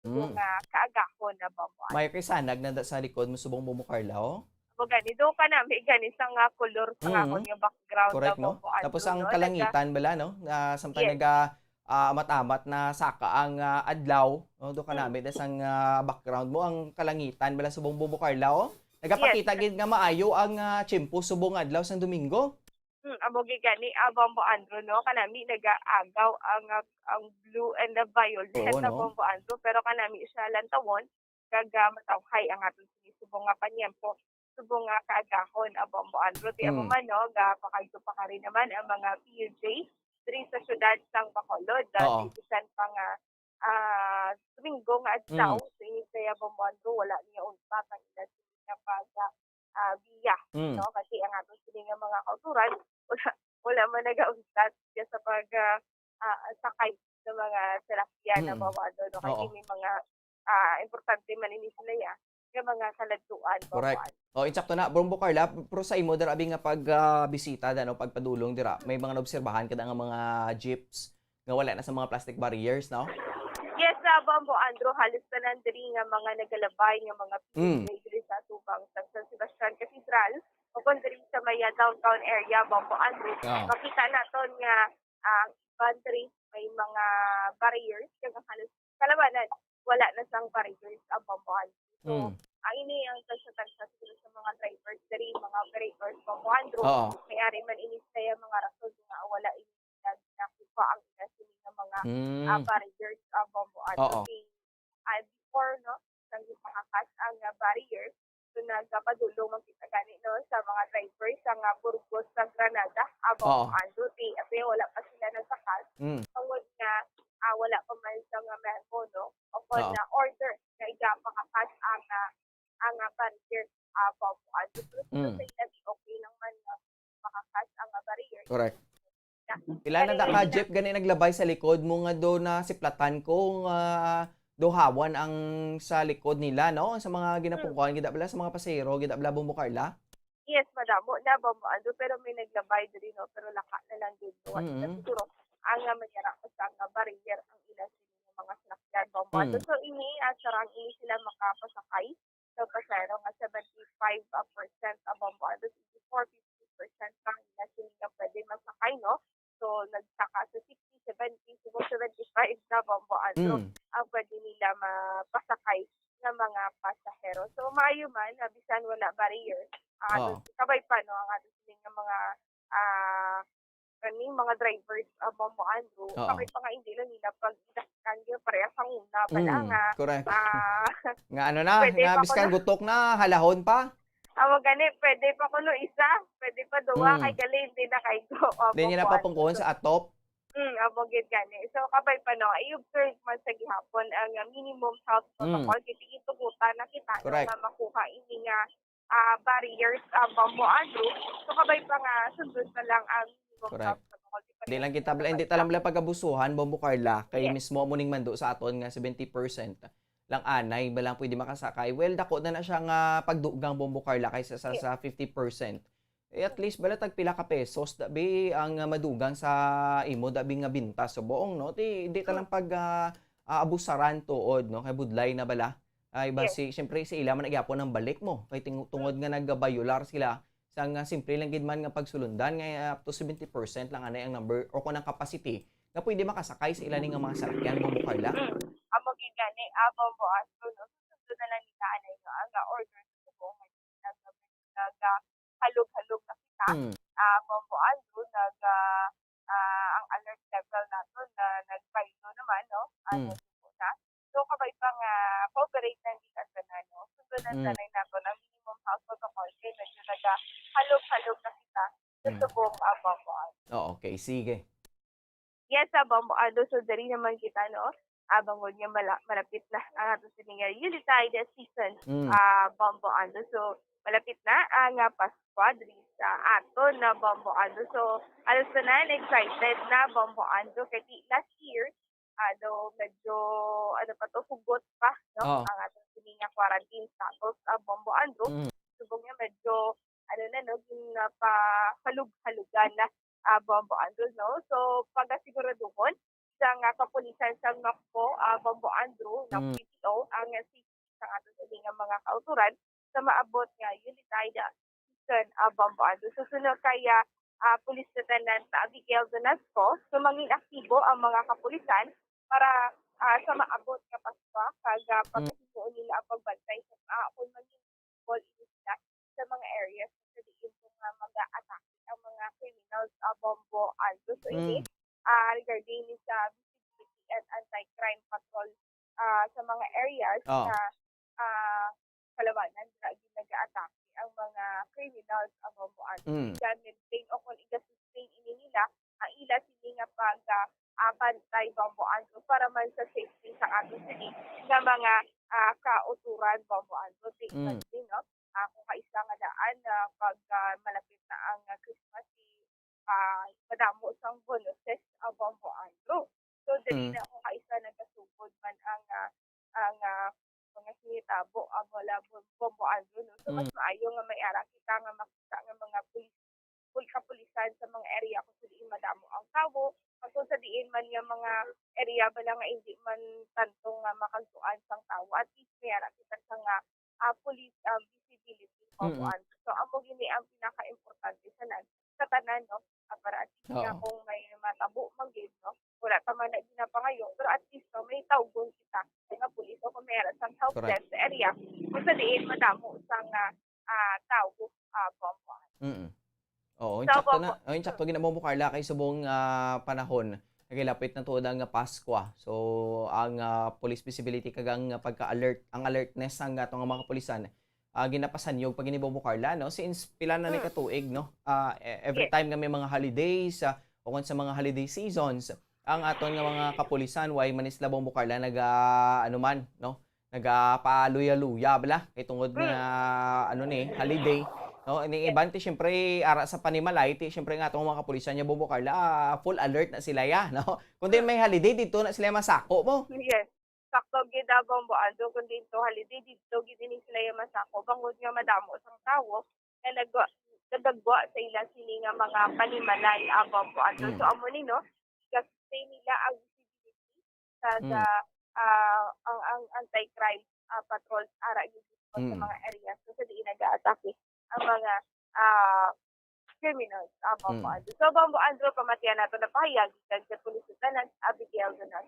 Mm. nga kaagahon na Bombo Andrew. May kisanag na da sa likod mo subong Bombo Carla, oh. Amo gani, do ka nami gani sa nga kolor sa Mm. akon nga background Correct, na no? Bombo Andrew, Tapos ang no? Naga- kalangitan bala, no? Na samtang Yes. naga, ah, amat-amat na saka ang, ah, adlaw, no? Do ka Mm. nami da sang, ah, background mo, ang kalangitan bala subong Bombo Carla, oh. Nagapakita Yes. gid nga maayo ang, ah, tiyempo subong adlaw sang Domingo. Hmm, amo gid gani, ah, Bombo Andrew, no? Kanami nagaagaw ang, ah, ang blue and the violet Oo, na no? Bombo Andrew, pero kanami siya lantawon, kag, ah, matawhay ang aton sini subong nga panyempo, subong nga kaagahon, ah, Bombo Andrew. Ti amo Hmm. man, no, gapakadto pa kari naman ang mga P U J diri sa siyudad sang Bacolod. Ah, Oo. Ti bisan pa nga, ah, Domingo nga adlaw, Mm. sa init kaya Bombo Andrew, wala niya untat ang ila sini nga pag, ah, ah, biya, Mm. no? Kasi ang aton sini nga mga kauturan, wala, wala man nagauntat siya sa pag, ah, ah, sakay sa mga salakyan na Mm. Bombo Andrew, no? Kasi Oo. may mga, ah, importante man ini sila, ya, nga mga kaladtuan, Bombo Correct. Andrew. Oh, insakto na, Bombo Carla, pero sa imo dira abi nga pag, ah, bisita da, no, pagpadulong dira, may mga naobserbahan ka da nga mga jeeps nga wala na sa mga plastic barriers, no? Yes, ah, Bombo Andrew, halos tanan diri nga mga nagalabay nga mga Mm. P U J diri sa atubang sa San Sebastian Cathedral, o kung diri sa may, ah, downtown area, Bombo Andrew, Ah. makita naton nga, ah, iban diri may mga barriers, kag halos kalabanan, wala na sang barriers, ah, Bombo Andrew. So, Mm. ang ini ang tagsa-tagsa siguro sa mga drivers diri, mga operators, Bombo Andrew, Oo. may ari man ini sa mga rason nga wala ini nag-, nakuha ang ila sini nga mga, Mm. ah, barriers, ah, Bombo Andrew. Oo. Kay, ah, before, no, sang gipakakat ang, ah, barriers, so nagapadulong man kita gani, no, sa mga drivers sa nga Burgos sa Granada, ah, Bombo Oo. Andrew. Ti, ti wala pa sila nagkakat. Mm. Tungod nga, ah, wala pa man sa nga memo, no, o kon Oo. na order nga igapakakat ang, ah, ang, ah, barrier, ah, Bombo Andrew. Pero Mm. sa ila, di okay lang man nga makakat ang, ah, barrier. Correct. Pila na da ka jeep gani naglabay sa likod mo nga do nasiplatan ko nga duhawan ang sa likod nila, no? Sa mga Hmm. ginapungkuan, gid bala sa mga pasahero, gid bala, Bombo Carla? Yes, madamo na, Bombo Andrew, pero may naglabay diri, no? Pero laka na lang gid, no? Wala na Mm. siguro ang, ah, mangyara pa sa nga barrier ang ila sa mga salakyan, Bombo Andrew. Mm. So, ini, ah, sarang ini sila makapasakay sa pasahero nga seventy-five percent ang Bombo Andrew, eighty-four, fifty percent lang ila sini nga pwede masakay, no? So, nagsaka sa sixty, seventy, siguro seventy-five na, Bombo Andrew, Mm. ang pwede nila mapasakay nga mga pasahero. So, maayo man na bisan wala barrier, ang ato, Oo. kabay pa, no, ang ato sini nga mga, ah, kani, mga drivers, ah, Bombo Andrew, Oo. kabay pa nga hindi lang nila pag-idaskan gyud, parehas ang una pala Mm, nga, correct. ah, Nga ano na, pwede nga pa biskan kuno gutok na, halahon pa. Amo gani, pwede pa kuno isa, pwede pa duha, Mm. kay gali, hindi na kay go, ah, Di niya Bombo Andrew. Napapungkuon sa atop. Mm, amo gid gani. So, kabay pa, no, i-observe man sa gihapon ang, ah, minimum health Mm. protocol, kay sige, tugutan na kita, no, Correct. nga makuha ini nga ah, barriers, ah, Bombo Andrew. So, kabay pa nga sundon na lang ang minimum Correct. Health protocol. Di pa Di lang kita, hindi ta lang bala pag-abusuhan, Bombo Carla, kay Yes. mismo mo ning mando sa aton nga seventy percent lang anay ba lang pwede makasakay. Well, dako na na siya nga pagdugang, Bombo Carla, kaysa sa, Yes. sa fifty percent. Eh, at least, bala, tag pila ka pesos, dabi, ang, ah, madugang sa imo, dabi nga binta sa buong, no? Di, di ta True. lang pag, ah, ah, abusaran tuod, no? Kay budlay na bala. Ay, Yes. basi, siyempre, sa ila man na gyapon ang balik mo. Kay ting-, tungod nga nagabayular sila sa nga simple lang gid man nga pagsulundan, nga, ah, up to seventy percent lang anay ang number o kung ang capacity nga pwede makasakay sa ila ni nga mga salakyan, Bombo Carla. Mm. Amo gid gani, ah, Bombo Andrew, no? Susunod na lang nila, anay, no, ang, ah, order sa subong nga nag-, nag-, ah, halog-halog na kita. Mm. Ah, Bombo Andrew, nag-, ah, ah, ang alert level naton na nagbaylo naman, no? Ah, Mm. nagsuko na. So, kabay pa nga cooperate na ang tanan, no? Sundon lang Mm. sanay naton ang minimum health protocol. Okay, sige. Yes, sa Bombo Ando, so diri naman kita, no? Ah, bangod nga mala- malapit na ang ato sini nga Yuletide season, Mm. ah, Bombo Ando. So, malapit na ang ah, Paskwa diri sa aton na Bombo Ando. So, alas tanan, excited na Bombo Ando. Kay ti- last year, ah, do medyo, ano pa to, hugot pa, no? Oo. Ang ato sini nga quarantine status, ah, Bombo Ando. Mm. Subong nga medyo, ano na, no, ginapahalug-halugan na, ah, Bombo Andrew, no? So, pagasiguraduhon sa nga kapulisan sa Nocpo, ah, Bombo Andrew, ng Mm. P T O, ang safety sa ato sini nga mga kauturan sa maabot nga Yuletide season, ah, Bombo Andrew. So, suno kay ah, Police Lieutenant Abigail Donasco, so mangin aktibo ang mga kapulisan para ah, sa maabot nga Paskwa kag ah, Mm. pagkahimuon nila ang pagbantay sa ah, kung mangin involved ini sila sa mga areas sa diin po nga mag-aatake ang mga criminals, ah, Bombo Andrew. So, ini, Mm. ah, regarding ni sa visibility and anti-crime patrol ah, sa mga areas Oh. na ah, kalawanan dira ginagaatake ang mga criminals, ah, Bombo Andrew. Mm. Iga-maintain o kung iga-sustain ini nila ang ila sini nga pag ah, ah, bantay, Bombo Andrew, para man sa safety sa ato sini nga mga ah, kauturan, Bombo Andrew. Take Mm. advantage, no? Ah, kung kaisa nga daan na pag ah, malapit na ang ah, Christmas, si ah, madamo sang bonuses, ah, Bombo Andrew. So, diri Mm. na kung kaisa nagasugod man ang ah, ang ah, mga hinitabo, ah, wala Bom- Bombo Andrew, no? So, mas Mm. maayo nga may ara kita nga makita nga mga pulis, pul- kapulisan sa mga area kung sa diin madamo ang tawo, kag kung sa diin man nga mga area bala nga hindi man tanto nga makagtuan sang tawo, at least may ara kita sa nga ah, police ah, visibility, Bombo Mm. Andrew. So, amo gini ang pinaka-importante sa nan- sa tanan, no? Ah, para at least nga Oo. kung may matabo man gid, no? Wala ta man na ginapangayo, pero at least, no, may tawgon kita nga pulis o kung may ara sang help Correct. desk sa area kung sa diin madamo sang ah, ah, tawo, ah, Bombo Andrew. Mm. Oo, So, insakto Bombo na. Oh, insakto gid na, Bombo Carla, kay subong ah, panahon nagilapit na tuod ang ah, Paskwa. So, ang ah, police visibility kag ang ah, pagka-alert, ang alertness sang ato nga mga kapulisan, ah, ginapasanyog pa gini, Bombo Carla, no? Since pila na ni Mm. ka tuig, no? Ah, e- every Yes. time nga may mga holidays, ah, o kung sa mga holiday seasons, ang aton nga mga kapulisan, way man sila, Bombo Carla, naga, ano man, no? Nagapaluya-luya bala kay tungod Mm. nga ano ni, holiday, no? Ni Yes. Iban ti syempre ara sa panimalay ti syempre nga atong mga kapulisan niya, Bombo Carla, ah, full alert na sila ya, no? Kung di Mm. may holiday dito na sila masako mo. Yes. Sakto gid, ah, Bombo Andrew, kung dito holiday dito gid ini sila yung masako bangod nga madamo sang tawo nga nagwa nagagwa sa ila sini nga mga panimalay, ah, Bombo Andrew. Mm. So, amo ni, no? Ga-sustain nila ang visibility sa Mm. sa ah, ang ang anti-crime ah, patrols ara gid sa Mm. mga areas kung sa diin nagaatake ang mga ah, criminals, ah, Bombo Mm. Andrew. So, Bombo Andrew, pamatian nato na pahayag gikan sa Police Lieutenant Abigail Donas.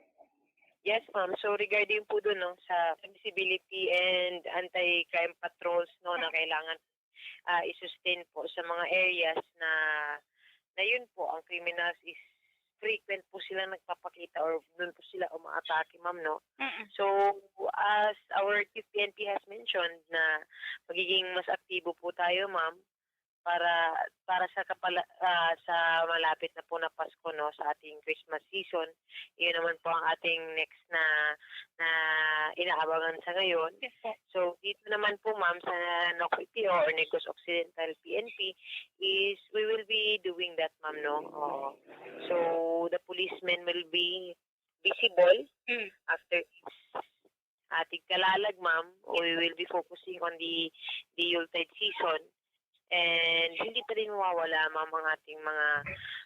Yes, ma'am. So regarding po doon, no, sa visibility and anti-crime patrols, no, na kailangan ah, i-sustain po sa mga areas na na yun po, ang criminals is frequent po sila nagpapakita or doon po sila umaatake, ma'am, no? Mm-mm. So, as our Chief P N P has mentioned, na magiging mas aktibo po tayo, ma'am, para para sa kapala, ah, sa malapit na po na Pasko, no, sa ating Christmas season. Yun naman po ang ating next na na inaabangan sa ngayon. Yes po. So, dito naman po, ma'am, sa Nocpo P T O or Negros Occidental P N P is we will be doing that, ma'am, no? Oo. So, the policemen will be visible Mm. after each ating kalalag, ma'am. We will be focusing on the the Yuletide season. And hindi pa rin mawawala, ma'am, ang ating mga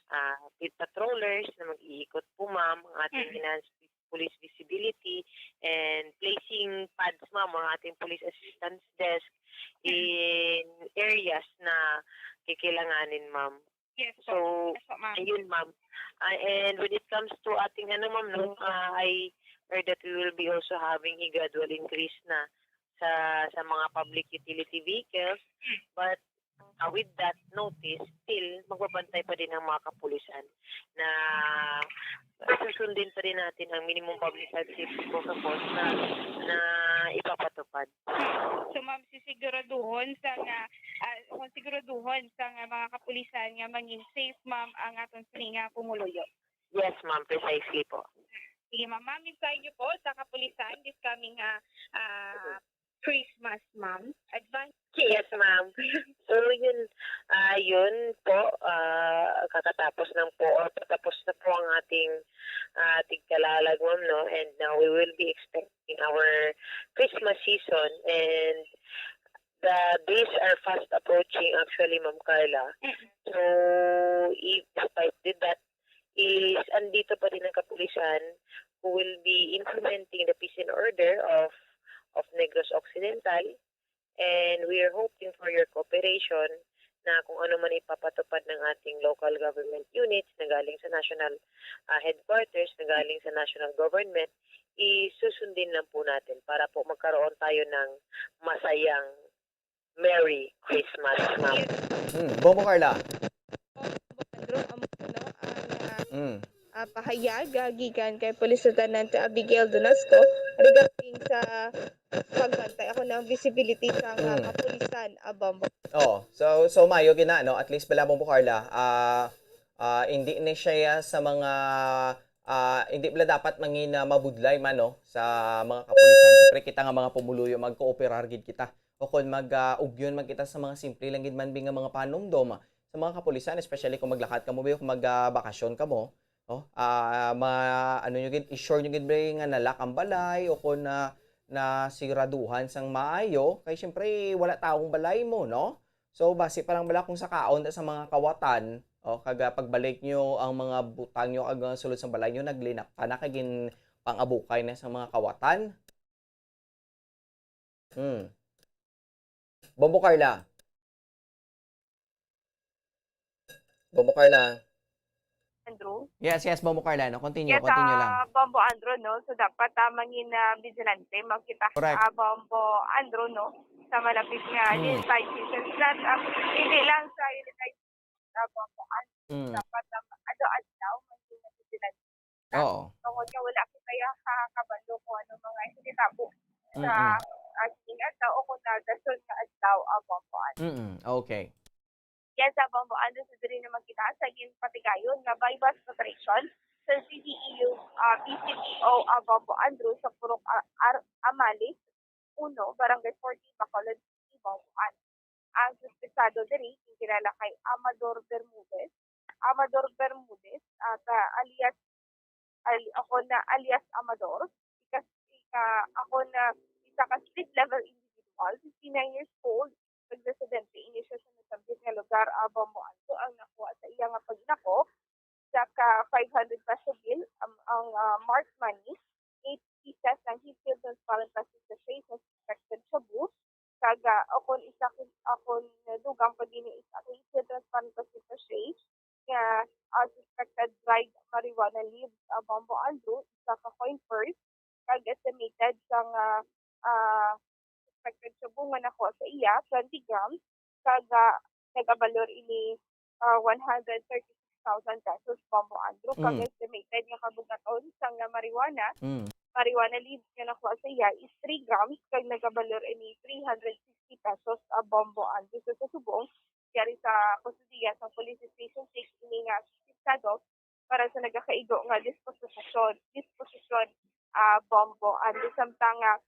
ah, beat patrollers na mag-iikot po, ma'am, ang ating Mm. enhanced police visibility and placing pads, ma'am, ang ating police assistance desk Mm. in areas na kikailanganin, ma'am. Yes po. So, Yes po, ma'am. Ayun, ma'am. Ah, and when it comes to ating ano, ma'am, no, ah, I heard that we will be also having a gradual increase na sa sa mga public utility vehicles. But ah, with that notice, still, Magbabantay pa din ang mga kapulisan na susundin pa rin natin ang minimum public health safety protocols na, na ipapatupad. So, ma'am, sisiguraduhon sa nga, ah, kung siguraduhon sa nga mga kapulisan nga mangin safe, ma'am, ang aton sini nga pumuluyo. Yes, ma'am, precisely po. Sige, ma'am. Ma'am, mensahe niyo po sa kapulisan this coming, ah, ah, Christmas, ma'am. Advance. Yes, ma'am. So, yun, ah, yun po, ah, kakatapos lang po, or patapos na po ang ating, ah, tigkalalag, ma'am, no? And now we will be expecting our Christmas season, and the days are fast approaching, actually, Ma'am Carla. Mm. So, i-, despite with that, is andito pa din ang kapulisan who will be implementing the peace and order of, of Negros Occidental. And we are hoping for your cooperation na kung ano man ipapatupad ng ating local government units na galing sa national, ah, headquarters, na galing sa national government, isusundin lang po natin para po magkaroon tayo ng masayang Merry Christmas, ma'am. Hmm, Bombo Carla. Bombo Andrew, amo, no, ang, ah, Mm. ah, pahayag, ah, gikan kay Police Lieutenant Abigail Donasco regarding sa pagbantay. Ako na ang visibility sa nga Mm. kapulisan, ah, Bombo. Oo. So, so mayo gina, no? At least bala, Bombo Carla, ah, ah, hindi ni siya sa mga, ah, hindi bala dapat mangin, ah, mabudlay man, no, sa mga kapulisan. Siyempre, kita nga mga pumuluyo, magkooperar gid kita. O kon mag, ah, ugyon man kita sa mga simple lang gid man bi nga mga panumdom sa mga kapulisan, especially kung maglakat kamo, bi, kung mag, ah, bakasyon kamo, no? Ah, ma-, ano nyo gid, i-sure nyo gid, bi, nga na-lock ang balay, o kung na, na siguraduhan sang maayo, kay siyempre wala taong balay mo, no? So, basi pa lang bala kung sakaon ta sa mga kawatan, o, kag, ah, pagbalik nyo ang mga butang nyo kag, ah, sulod sa balay nyo, naglinapta na kay gin pang-abukay na sa mga kawatan. Hmm. Bombo Carla. Bombo Carla. Andrew? Yes, yes, Bombo Carla. No? Continue, Yes, continue lang. ah, Bombo Andrew, no? So, dapat, ah, mangin, ah, vigilante, makita, Correct. ah, Bombo Andrew, no? Sa malapit nga Hmm. Unified Nations, not, ah, hindi lang sa Unified Nations, ah, Bombo Andrew. Hmm. Dapat, ah, adlaw-adlaw, mangin, ah, vigilante. Oo. Tungod nga wala kita ya ka-, kabalo kung ano mga hinitabo sa, Mm-mm. ah, sining adlaw o kung nagasunod nga adlaw, ah, Bombo Andrew. Mm-mm. Okay. Yes, ah, Bombo Andrew, so diri naman kita sa ginpatigayon nga buy-bust operation sa C D E U, ah, P C P O, ah, Bombo Andrew, sa Purok, ah, Ar-, Amalis, uno, Barangay forty, Bacolod City, Bombo Andrew. Ang suspetsado diri, ginkilala kay Amador Bermudez. Amador Bermudez, ah, ka alias, ali-, ako na alias Amador, ika-, ika-, ako na isa ka street level individual, fifty-nine years old, nagresidente ini siya sa nasambit nga lugar, ah, Bombo Andrew, ang nakuha sa iya nga pag-inakop sa ka five hundred peso bill, ang, ang, ah, marked money, eight pieces ng heat-sealed transparent plastic sachet sa suspected shabu, kag, ah, akon isa ki-, akon dugang pa din is ang heat-sealed transparent plastic sachet nga, ah, suspected dried marijuana leaves, ah, Bombo Andrew, isa ka coin purse, kag estimated sang, ah, ah, suspected shabu nga nakuha sa iya, twenty grams, kag, ah, nagabalor ini, ah, one hundred thirty-six thousand pesos, Bombo Andrew, kag Mm. estimated nga kabugaton sang marijuana, Mm. marijuana leaves nga nakuha sa iya is three grams, kag nagabalor ini three hundred sixty pesos, ah, Bombo Andrew. So, sa subong, yari sa kustodiya sa Police Station six ini nga suspetsado para sa nagakaigo nga disposisyon, disposisyon, ah, Bombo Andrew. Samtang, ah,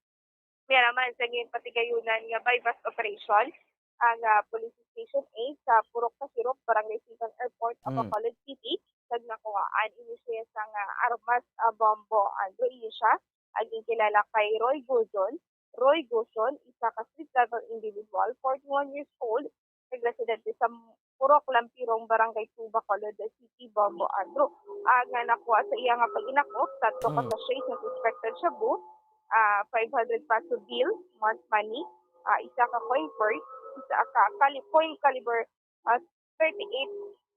mira man sa ginpatigayunan nga buy-bust operation ang, ah, Police Station eight sa Purok Kasirok, Barangay Sitan Airport, Mm. Bacolod City, kag nakuhaan ini siya sa nga armas, ah, Bombo Andrew. Ini siya ang ginkilala kay Roy Guzon. Roy Guzon, isa ka street level individual, forty-one years old, nagresidente sa Purok Lampirong, Barangay two, Bacolod City, Bombo Andrew. Ang, ah, nakuha sa iya nga pag-inakop, tatlo ka Mm. sachet sa suspected shabu, ah, five hundred peso bill, marked money, ah, isa ka coin purse, isa ka cali-, coin caliber, ah, thirty-eight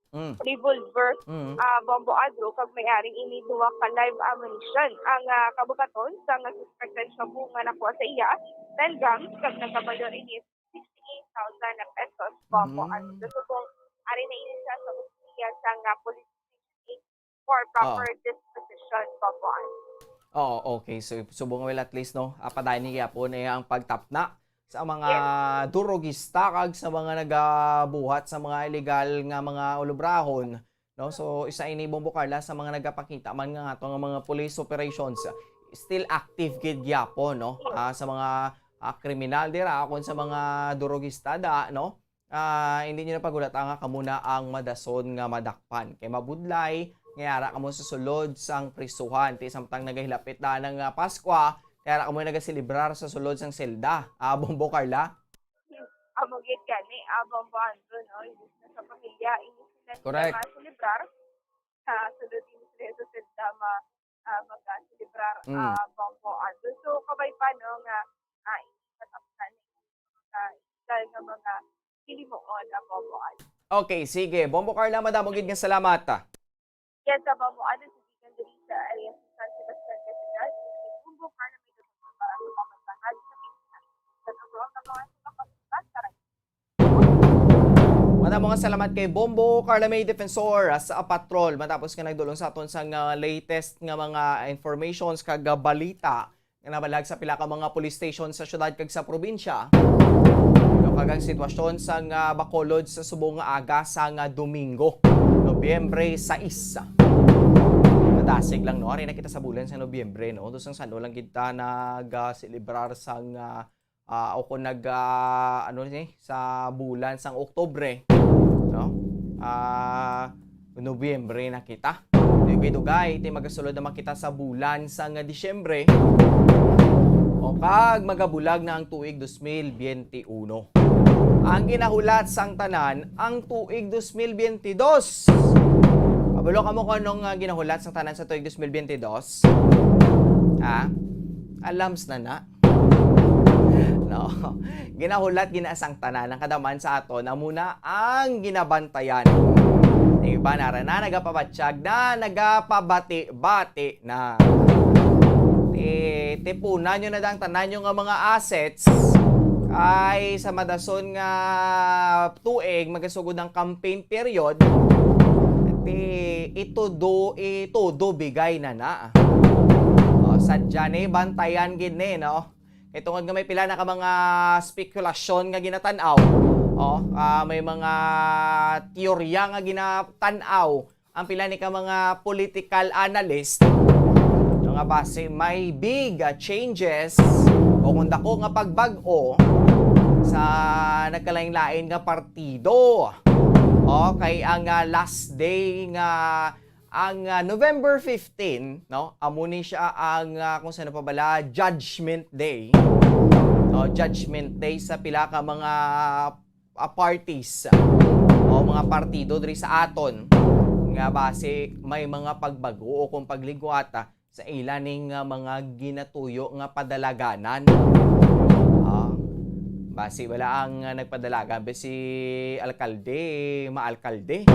Mm. revolver, Mm. ah, Bombo Andrew, kag may-ari ini duha ka live ammunition. Ang, ah, kabugaton sa nga suspected shabu nga nakuha sa iya, ten grams, kag nagabalor ini sixty-eight thousand na pesos, Bombo Mm. Andrew. So, kung May nainisa sa opisina sang, ah, police station for proper disposition, Bobo Andrew. Oo, okay. So, subong nga, well, at least, no, ah, padayon ni gyapon, eh, ang pagtapna sa mga Yes. durogista kag sa mga nagabuhat sa mga illegal nga mga ulubrahon, no? So, isa ini, Bombo Carla, sa mga nagapakita man nga ato nga mga police operations, still active gid gyapon, no? Ah, sa mga, ah, kriminal dira, kung sa mga durogista da, no? Ah, hindi nyo na pagulata nga kamo na ang madason nga madakpan. Kay mabudlay, nga yara kamo sa sulod sang prisuhan. Ti samtang nagahilapit na ang, ah, Paskwa, kay yara kamo nagaselebrar sa sulod sang selda. Ah, Bombo Carla? Amo gid gani, ah, Bombo Andrew, no? Imbis na sa pamilya, ini sila Correct. nga selebrar. Sa sulod ini sila sa selda, ma-, ah, mag-selebrar, Mm. ah, Bombo Andrew. So, kabay pa, no, nga, ah, ini pataptan, ah, illegal nga mga hilimuon, ah, Bombo Andrew. Okay, sige. Bombo Carla, madamo gid nga salamat. Yan sa Bombo Andrew, sa gikan diri sa area sa San Sebastian Cathedral, si Bombo Carla may dapat para sa pagtangad sa Pilipinas. Sa totoo nga mga suka, pagbukas sa Madamo nga salamat kay Bombo Carla May Defensor, ah, sa Patrol, matapos nga nagdulong sa aton sang, ah, latest nga mga informations kag, ah, balita nga nabalag sa pila ka mga police station sa syudad kag sa probinsya. No, kag ang sitwasyon sang, ah, Bacolod sa subong nga aga sang, ah, Domingo, Nobyembre sais. Madasig lang, no? Ari na kita sa bulan sa Nobyembre, no? Dos sang sano lang kita nag, ah, selebrar sang, ah, ah, o kung nag, ah, ano ni, sa bulan sang Oktubre, no? Ah, Nobyembre na kita. Dugay-dugay, ti magasulod naman kita sa bulan sang Disyembre. O kag magabulag na ang tuig dos mil biyente uno. Ang ginahulat sang tanan, ang tuig dos mil biyente dos. Kabalo kamo kung anong, ah, ginahulat sang tanan sa tuig dos mil biyente dos? Ha? Alams na na. No? Ginahulat, gina sang tanan. Ang kadaman sa aton, amo na ang ginabantayan. Iba na ra na, nagapabatyag na, nagapabati-bati na. Ti-, tipunan nyo na dang tanan nyo nga mga assets. Kay sa madason nga tuig, magasugod ang campaign period. Ti, itudo, itudo bigay na na. O, sadya ni, bantayan gid ni, no? Kay tungod nga may pila na ka mga spekulasyon nga ginatan-aw, o, ah, may mga teorya nga ginatan-aw ang pila ni ka mga political analyst, no, nga basi may big, ah, changes o kung dako nga pagbag-o sa nagkalain-lain nga partido. O, kay ang, ah, last day nga ang, ah, November fifteen, no, amo ni siya ang, ah, kung saan pa bala, Judgment Day. No, Judgment Day sa pila ka mga, ah, parties, ah, o mga partido diri sa aton nga basi may mga pagbago o kung pagligwat, ah, sa ila ning, ah, mga ginatuyo nga padalaganan. Ah, basi wala ang, ah, nagpadalagan, basi alkalde, maalkalde.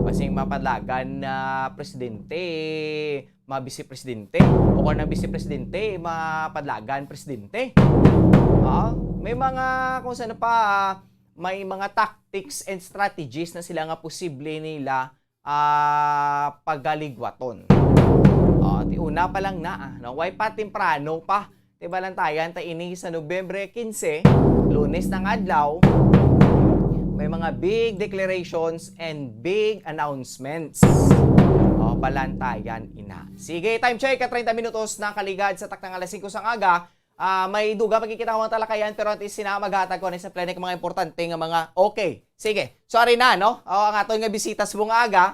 Basi mapadalagan na presidente, mabisi presidente. O kung ang bisi presidente, mapadalagan presidente. Ah, may mga, kung saan pa, may mga tactics and strategies na sila nga posible nila, ah, pagaligwaton. Ah, ti una pa lang na, ah, no? Way pa, temprano pa. Ti balantayan ta ini sa Nobyembre quince, Lunes ng adlaw. May mga big declarations and big announcements. O, balantayan ina. Sige, time check, ka treinta minutos na kaligad sa taknang alas singko sang aga. Ah, may dugang pagkikita ko mga talakayan, pero at least sina maghatag ko ni sa pleno ka mga importante nga mga, okay. Sige. So, ari na, no? O, ang aton nga bisita subong nga aga.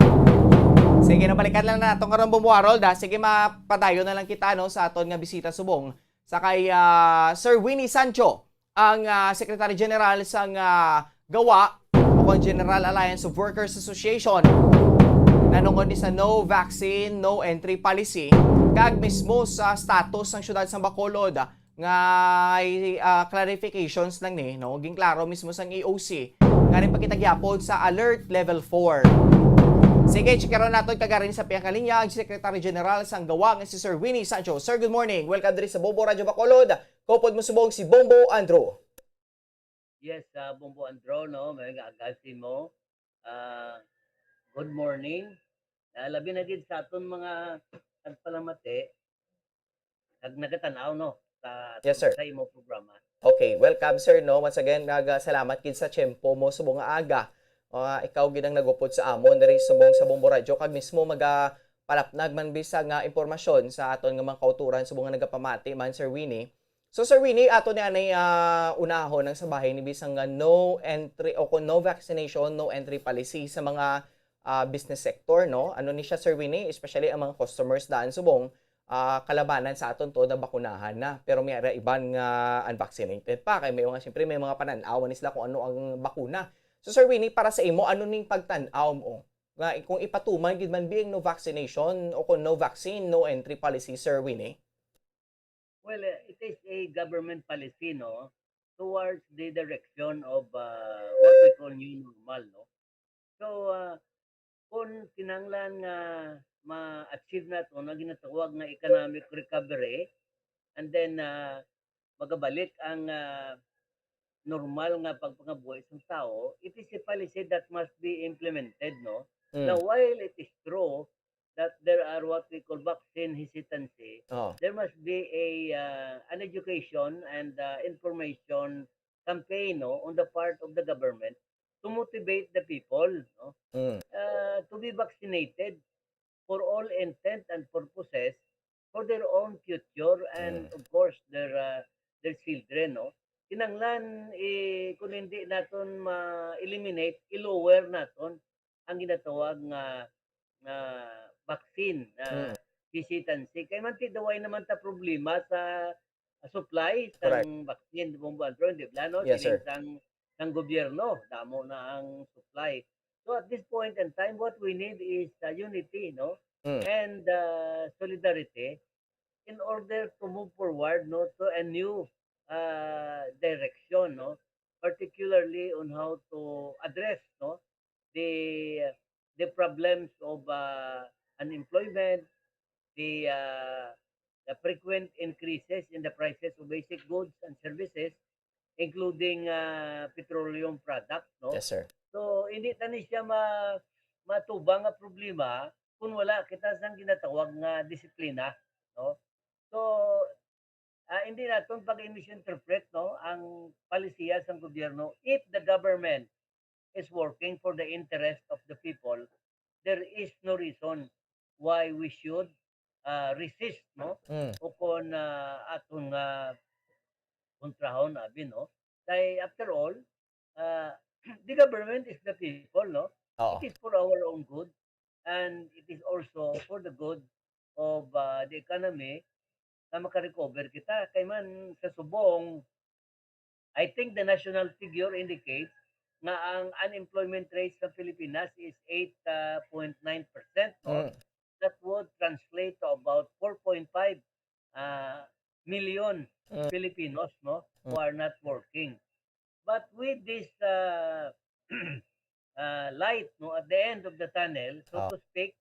Sige, nabalikan lang na nato karon, Bombo Harold, ah. Sige, mapadayon na lang kita, no, sa aton nga bisita subong. Sa kay, ah, Sir Winnie Sancho, ang, ah, Secretary General sang, ah, GAWA, o kon General Alliance of Workers Association, nanungod ni sa no vaccine, no entry policy, kag mismo sa status sang siyudad sang Bacolod, nga, ah, clarifications lang ni, no? Ginklaro mismo sang E O C nga nagpakita gyapon sa Alert Level four. Sige, chikaron naton kag ari sa pihak nga linya ang Secretary General sang GAWA nga si Sir Winnie Sancho. Sir, good morning. Welcome diri sa Bombo Radyo Bacolod. Kaupod mo subong si Bombo Andrew. Yes, ah, Bombo Andrew, no? May nga agasin mo. Ah, good morning. Ah, labi na gid sa aton mga nagpalamati, kag nagatan-aw, no, sa Yes, sir. sa imo programa. Okay, welcome, sir, no? Once again, nagasalamat gid sa tiyempo mo subong nga aga. Ah, ikaw gid ang nagupod sa amon diri subong sa Bombo Radyo, kag mismo magapalapnag man bisag nga impormasyon sa aton nga mga kauturan subong nga nagapamati man, Sir Winnie. So, Sir Winnie, ato ni anay, ah, unahon ang sa bahin ni bisag nga no entry o kung no vaccination, no entry policy sa mga, ah, business sector, no? Ano ni siya, Sir Winnie? Especially ang mga customers daan subong, ah, kalabanan sa aton to na bakunahan na, pero may ara iban nga unvaccinated pa, kay may mga, siyempre, may mga panan-awan ni sila kung ano ang bakuna. So, Sir Winnie, para sa imo, ano ning pagtan-aw mo nga kung ipatuman gid man biyang no vaccination o kung no vaccine, no entry policy, Sir Winnie? Well, eh, it is a government policy, no, towards the direction of, ah, what we call new normal, no. So, ah, kung kinahanglan nga ma-achieve naton ang ginatawag nga economic recovery, and then, ah, magabalik ang, ah, normal nga pagpangabuhi sang tawo, it is a policy that must be implemented, no? Mm. Now, while it is true that there are what we call vaccine hesitancy, Oh. there must be a, uh, an education and, uh, information campaign, no, on the part of the government to motivate the people, no, Mm. uh, to be vaccinated for all intent and purposes for their own future and, Mm. of course, their, uh, their children, no? Kinahanglan, eh, kung hindi naton ma-eliminate, i-lower naton ang ginatawag nga, nga vaccine, ah, Mm. hesitancy. Kay man ti daw ay naman ta problema sa supply Correct. sang vaccine, Bombo Andrew, di ba, no? Yes, Siling sir. sang, sang gobyerno, damo na ang supply. So at this point in time, what we need is, uh, unity, no? Mm. And, uh, solidarity in order to move forward, no, to a new, uh, direction, no? Particularly on how to address, no, the, the problems of, uh, unemployment, the, uh, the frequent increases in the prices of basic goods and services, including, uh, petroleum products, no? Yes, sir. So, hindi na ni siya ma-, matubang nga problema kung wala kita sang ginatawag nga disiplina, no? So, ah, hindi naton pag-misinterpret, no, ang palisiya sang gobyerno. If the government is working for the interest of the people, there is no reason why we should, ah, resist, no? Mm. O kon, ah, aton nga kontrahon, abi, no? Kay after all, ah, the government is the people, no? Oo. It is for our own good, and it is also for the good of, ah, the economy na makarecover kita. Kay man sa subong, I think the national figure indicates nga ang unemployment rate sa Pilipinas is eight point nine percent, no? Mm. That would translate to about four point five, ah, million Mm. Filipinos, no, who Mm. are not working. But with this, ah, ah, light, no, at the end of the tunnel, so Ah. to speak,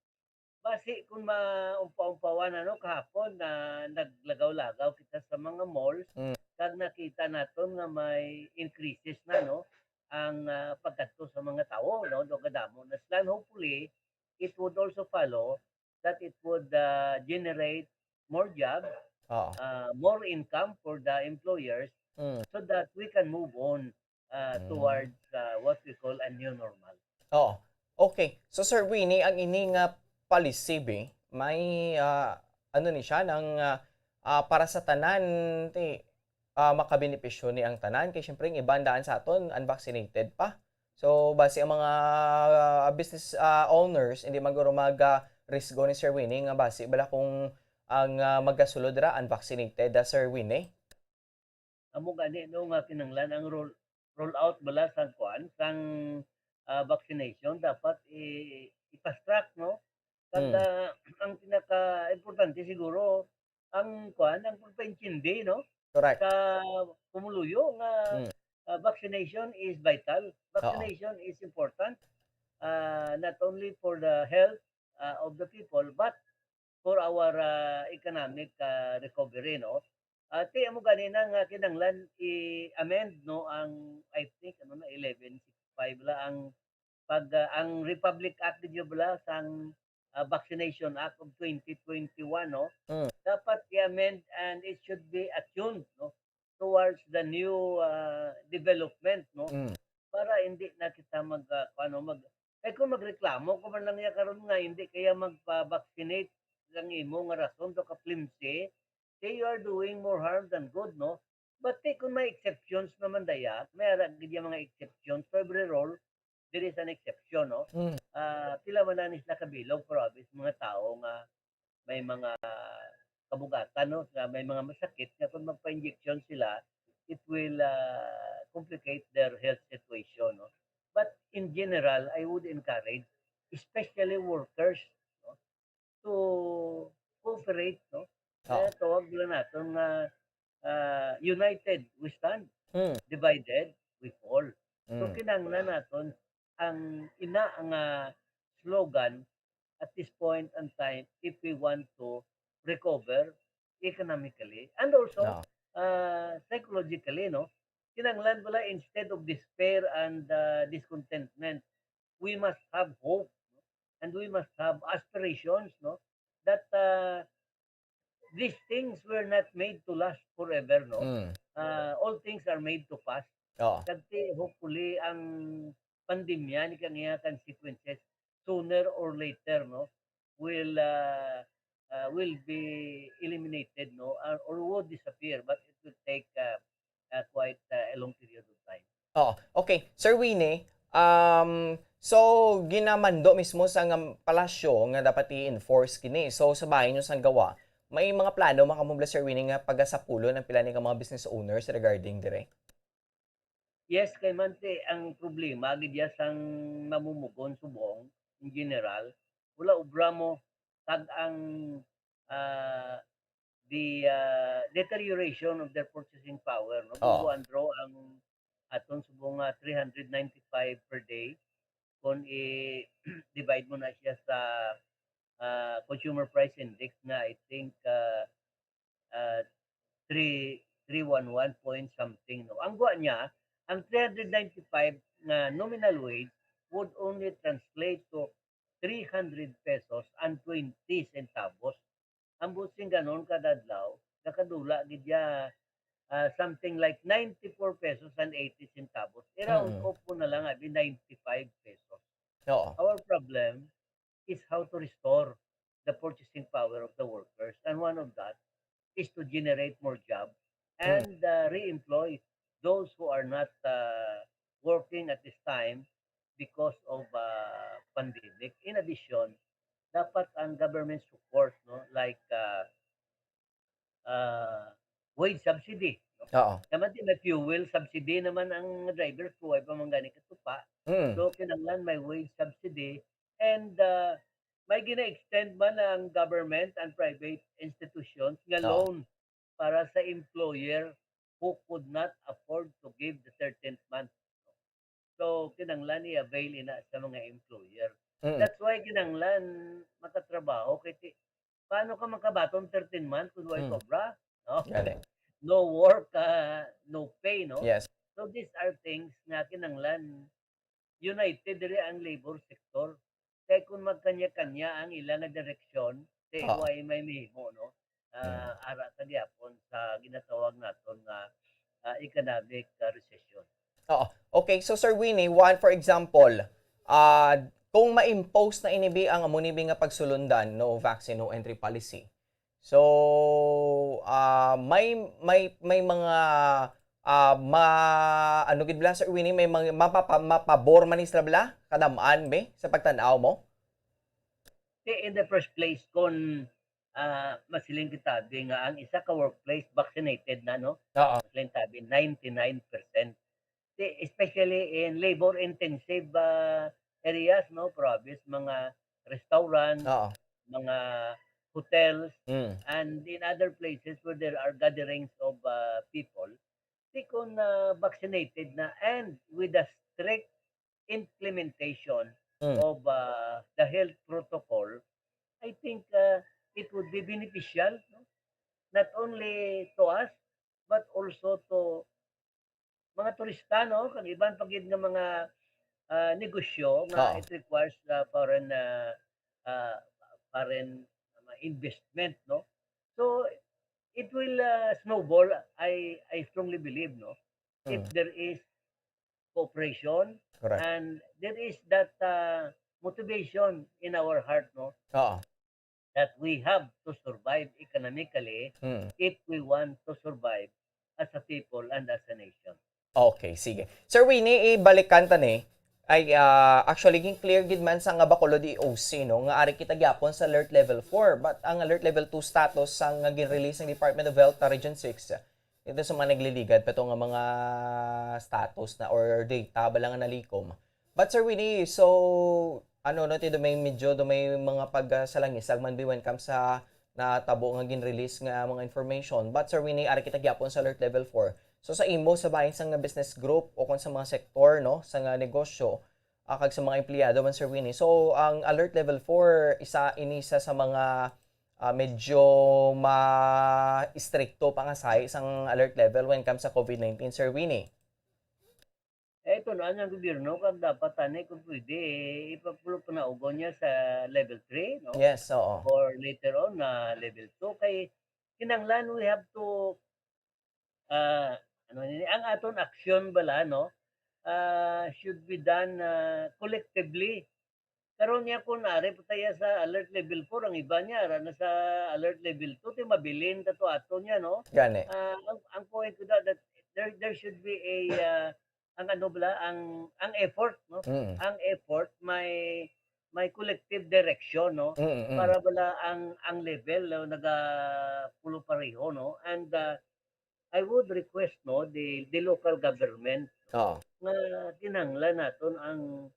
basi kung maumpa-umpawan, ano, kahapon na naglagaw-lagaw kita sa mga malls, Mm. kag nakita naton nga may increases na, no, ang, ah, pagkadto sa mga tawo, no, do kadamo na sila. And hopefully, it would also follow that it would, ah, generate more jobs, Oo. ah, more income for the employers, Mm. so that we can move on, ah, Mm. towards, ah, what we call a new normal. Oo. Okay. So, Sir Winnie, ang ini nga policy, bi, may, ah, ano ni siya, nang, ah, ah, para sa tanan, ti, ah, makabenepisyo ni ang tanan. Kay, siyempre, ang iban daan sa aton, unvaccinated pa. So, basi ang mga, ah, business, ah, owners, hindi man guro mag, ah, risgo ni Sir Winnie nga basi bala kung ang, ah, magasulod ra, unvaccinated, ah, Sir Winnie? Amo gani, no, nga kinahanglan ang roll, roll out bala sang kuan, sang, ah, vaccination dapat i-, i-fast track, no? Kag, Mm. ah, ang pinaka-importante siguro, ang kuan, ang pagpaintindi, no? Correct. Sa pumuluyo nga, Mm. ah, vaccination is vital. Oo. Vaccination is important, ah, not only for the health, ah, of the people, but for our, ah, economic, ah, recovery, no? Ah, ti amo gani na nga kinahanglan i-amend, no, ang, I think, ano na, eleven six five la ang, pag, ah, ang Republic Act, di ba, sang, ah, Vaccination Act of twenty twenty-one, no? Mm. Dapat i-amend and it should be attuned, no, towards the new, ah, development, no? Mm. Para hindi na kita mag, ah, ano, mag, eh, kung magreklamo ko man lang niya karon nga hindi kaya magpa-vaccinate lang imo nga rason to ka flimsy, say you are doing more harm than good, no? But, eh, kung may exceptions naman daya, may ara gid yung mga exceptions. So, every rule, there is an exception, no? Mm. Ah, pila man na ni sila kabilog, pero abis mga tao nga may mga kabugatan, no, nga may mga masakit, nga kung magpa-injection sila, it will, ah, complicate their health situation, no? But in general, I would encourage, especially workers, no, to cooperate, no? Oo. Kaya tawag nila naton nga, ah, united we stand, Mm. divided we fall. So, Mm. kinahanglan naton ang ina nga slogan at this point in time if we want to recover economically and also, Oo. ah, psychologically, no? Kinahanglan pala, instead of despair and, ah, discontentment, we must have hope and we must have aspirations, no? That, ah, these things were not made to last forever, no? Mm. Ah, all things are made to pass. Oo. Kag ti, hopefully, ang pandemya ni kaniya consequences sooner or later, no, will, ah, ah, will be eliminated, no, or, or would disappear, but it will take, ah, ah, quite, ah, a long period of time. Oo. Okay. Sir Winnie, um, so, ginamando mismo sa nga palasyo nga dapat i-enforce kini. So, sa bahin nyo sang gawa, may mga plano man kamo bala, Sir Winnie, nga pagasapulon ang pila ni ka mga business owners regarding dire? Yes, kay Mante, ang problema gid ya sang mamumugon subong, in general, wala obra mo, kag ang, ah, the, ah, deterioration of their purchasing power, no? Kung Oo. kuan draw ang aton subong nga three hundred ninety-five per day, kung i-divide mo na siya sa, ah, consumer price index na, I think, ah, ah, three, three one one point something, no? Ang gwa niya, ang three hundred ninety-five nga nominal wage would only translate to three hundred pesos and twenty centavos. Ang buot sing ganon kada adlaw, nakadula gid ya, ah, something like ninety-four pesos and eighty centavos. I-round Mm. off mo na lang, abi, ninety-five pesos. Oo. Our problem is how to restore the purchasing power of the workers. And one of that is to generate more jobs Mm. and, uh, re-employ those who are not, uh, working at this time because of, uh, pandemic. In addition, dapat ang government support, no, like, uh, uh, wage subsidy, no? Oo. Naman di may fuel subsidy naman ang drivers ko, ay pa man gani katupa. Mm. So, kinahanglan may wage subsidy and, uh, may gina-extend man ang government and private institutions nga Oo. loan para sa employer who could not afford to give the thirteenth month. So, kinahanglan i-avail ina sa mga employer. Mm. That's why kinahanglan makatrabaho kay ti-, paano ka makabaton thirteen months kung way Mm. cobra? No? Gani. No work, ah, no pay, no? Yes. So, these are things nga kinahanglan united diri ang labor sector. Kay kung magkanya-kanya ang ila nga direksyon, kay Oo. way may mahimo, no? Ah, Mm. ara ta gyapon sa ginatawag naton nga, ah, economic, ah, recession. Oo. Okay, so Sir Winnie, one, for example, ah, kung ma-impose na ini bi ang amo ni bi nga pagsulundan, no vaccine, no entry policy. So, ah, may, may, may mga, ah, ma-, ano gid bala, Sir Winnie, may mga mapapa-, mapabor man ni sila bala, kadam-an, be, sa pagtan-aw mo? Kay in the first place, kung, ah, masiling kita, bi nga ang isa ka workplace vaccinated na, no? Oo. Masiling tabi, ninety-nine percent. Di, especially in labor-intensive, ah, areas, no? Province, mga restaurant, Oo. mga hotels, Mm. and in other places where there are gatherings of, ah, people, di kung, ah, vaccinated na and with a strict implementation Mm. of, ah, the health protocol, I think, ah, it would be beneficial, no? Not only to us, but also to mga turista, no? Kag iban pa gid nga mga, ah, negosyo nga Oo. it requires, ah, foreign, ah, ah, foreign, ah, investment, no? So, it will, ah, snowball, I I strongly believe, no? If Mm. there is cooperation Correct. and there is that, ah, motivation in our heart, no? Oo. That we have to survive economically Mm. if we want to survive as a people and as a nation. Okay, sige. Sir Winnie, ibalikan ta ni. Ay, ah, actually, gin-clear gid man sa nga Bacolod E O C, no, nga ari kita gyapon sa alert level four, but ang alert level two status sa nga gin-release ng Department of Health sa Region six, ito sa mga nagliligad pa to nga mga status na or data bala nga nalikom. But Sir Winnie, so, ano, no, ti do may medyo, do may mga pagsalangisag man bi when comes sa natabo nga gin-release nga mga information. But Sir Winnie, ari kita gyapon sa alert level four. So sa imo, sa bahin sa nga business group o kung sa mga sektor, no, sa nga negosyo, ah, kag sa mga empleyado man, Sir Winnie. So ang alert level four, isa ini sa, sa mga, ah, medyo ma-istrikto pa nga sahi sang alert level when comes sa COVID nineteen, Sir Winnie. Eh, ito na ang gobyerno, kag dapat tani kung pwede, eh, ipapulo panaugon niya sa level three, no? Yes, oo. Or later on na level two. Kay kinahanglan we have to, ah, ano ni, ang aton action bala, no? Ah, should be done, ah, collectively. Karon niya, kung ari pa tayo sa alert level four, ang iba niya, ara na sa alert level two, ti mabilin ta to ato niya, no? Gani. Ah, ang, ang point ko da, that there, there should be a, ah, ang ano bala, ang, ang effort, no? Mm. Ang effort, may, may collective direction, no? Mm, mm. Para bala ang, ang level, no, naga pulo pareho, no? And, ah, I would request, no, the, the local government Oo. nga kinahanglan naton ang,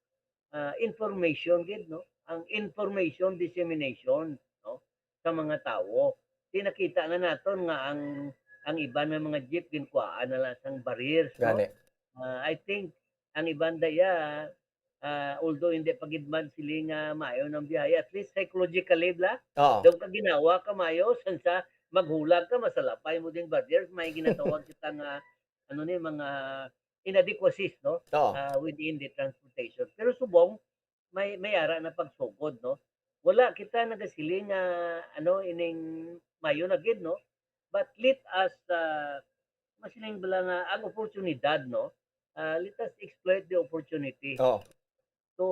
ah, information gid, no? Ang information dissemination, no, sa mga tawo. Di nakita nga naton nga ang, ang iban nga mga jeep ginkuhaan na lang sang barriers, no? Gani. Ah, I think ang iban daya, ah, although hindi pa gid man sila nga maayo ng biyahe, at least psychologically bala, Oo. daw ka ginawa ka maayo, sansa maghulag ka, masalapay mo ding barriers, may ginatawag kita nga, ano ni, mga inadequacies, no? Oo. Ah, within the transportation. Pero subong, may, may ara na pagsugod, no? Wala kita nagasiling nga, ano, ining mayo na gid, no? But let us, ah, masiling bala nga ang oportunidad, no? Ah, let us exploit the opportunity Oo. to,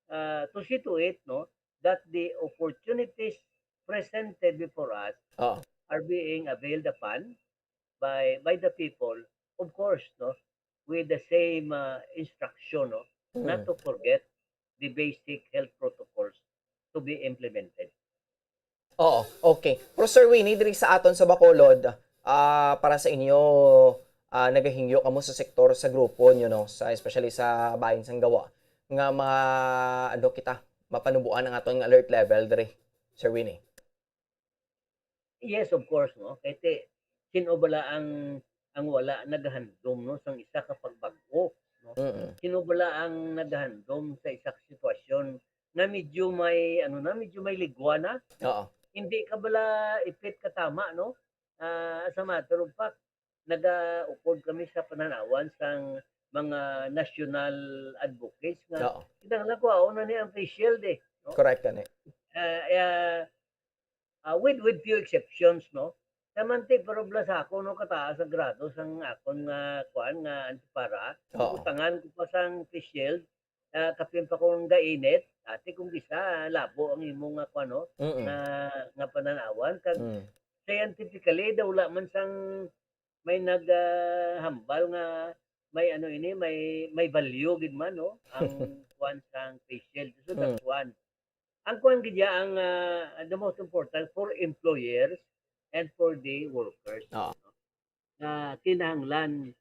ah, to see to it, no, that the opportunities presented before us Oo. are being availed upon by, by the people, of course, no, with the same, ah, instruction, no, not Mm. to forget the basic health protocols to be implemented. Oo, okay. Pero Sir Winnie, diri sa aton sa Bacolod, ah, para sa inyo, ah, nagahingyo kamo sa sektor, sa grupo nyo, no, sa, especially sa bahin sang Gawa, nga ma-, ano kita, mapanubuan ang aton nga alert level diri, Sir Winnie? Yes, of course, no? Kay ti, sino bala ang, ang wala nagahandom, no, sang isa ka pagbag-o, no? Mm. Sino bala ang nagahandom sa isa ka sitwasyon nga medyo may, ano na, medyo may ligwa na? Oo. Hindi ka bala ipit ka tama, no? Ah, as a matter of fact, nagaupod kami sa pananawan sang mga national advocates nga Oo. kinahanglan kuhaon na ni ang face shield, eh, no? Correct, gani. Ah, ah, ah, with, with few exceptions, no? Namanti, pero bala sa ako, no, kataas ang grado sang akon nga, kuan, nga antipara. Oo. Utangan ko pa sang face shield, ah, kapin pa kung gainit, ati kung bisa, labo ang imo nga, kuan, no, Mm-mm. nga, nga pananawan. Kag Mm. scientifically, daw wala man sang may nag, ah, hambal nga may ano ini, may, may value gid man, no, ang kuan sang face shield. So, that's Mm. one. Ang kuan gid ya, ang, ah, the most important for employers and for the workers, Oo. no? Na kinahanglan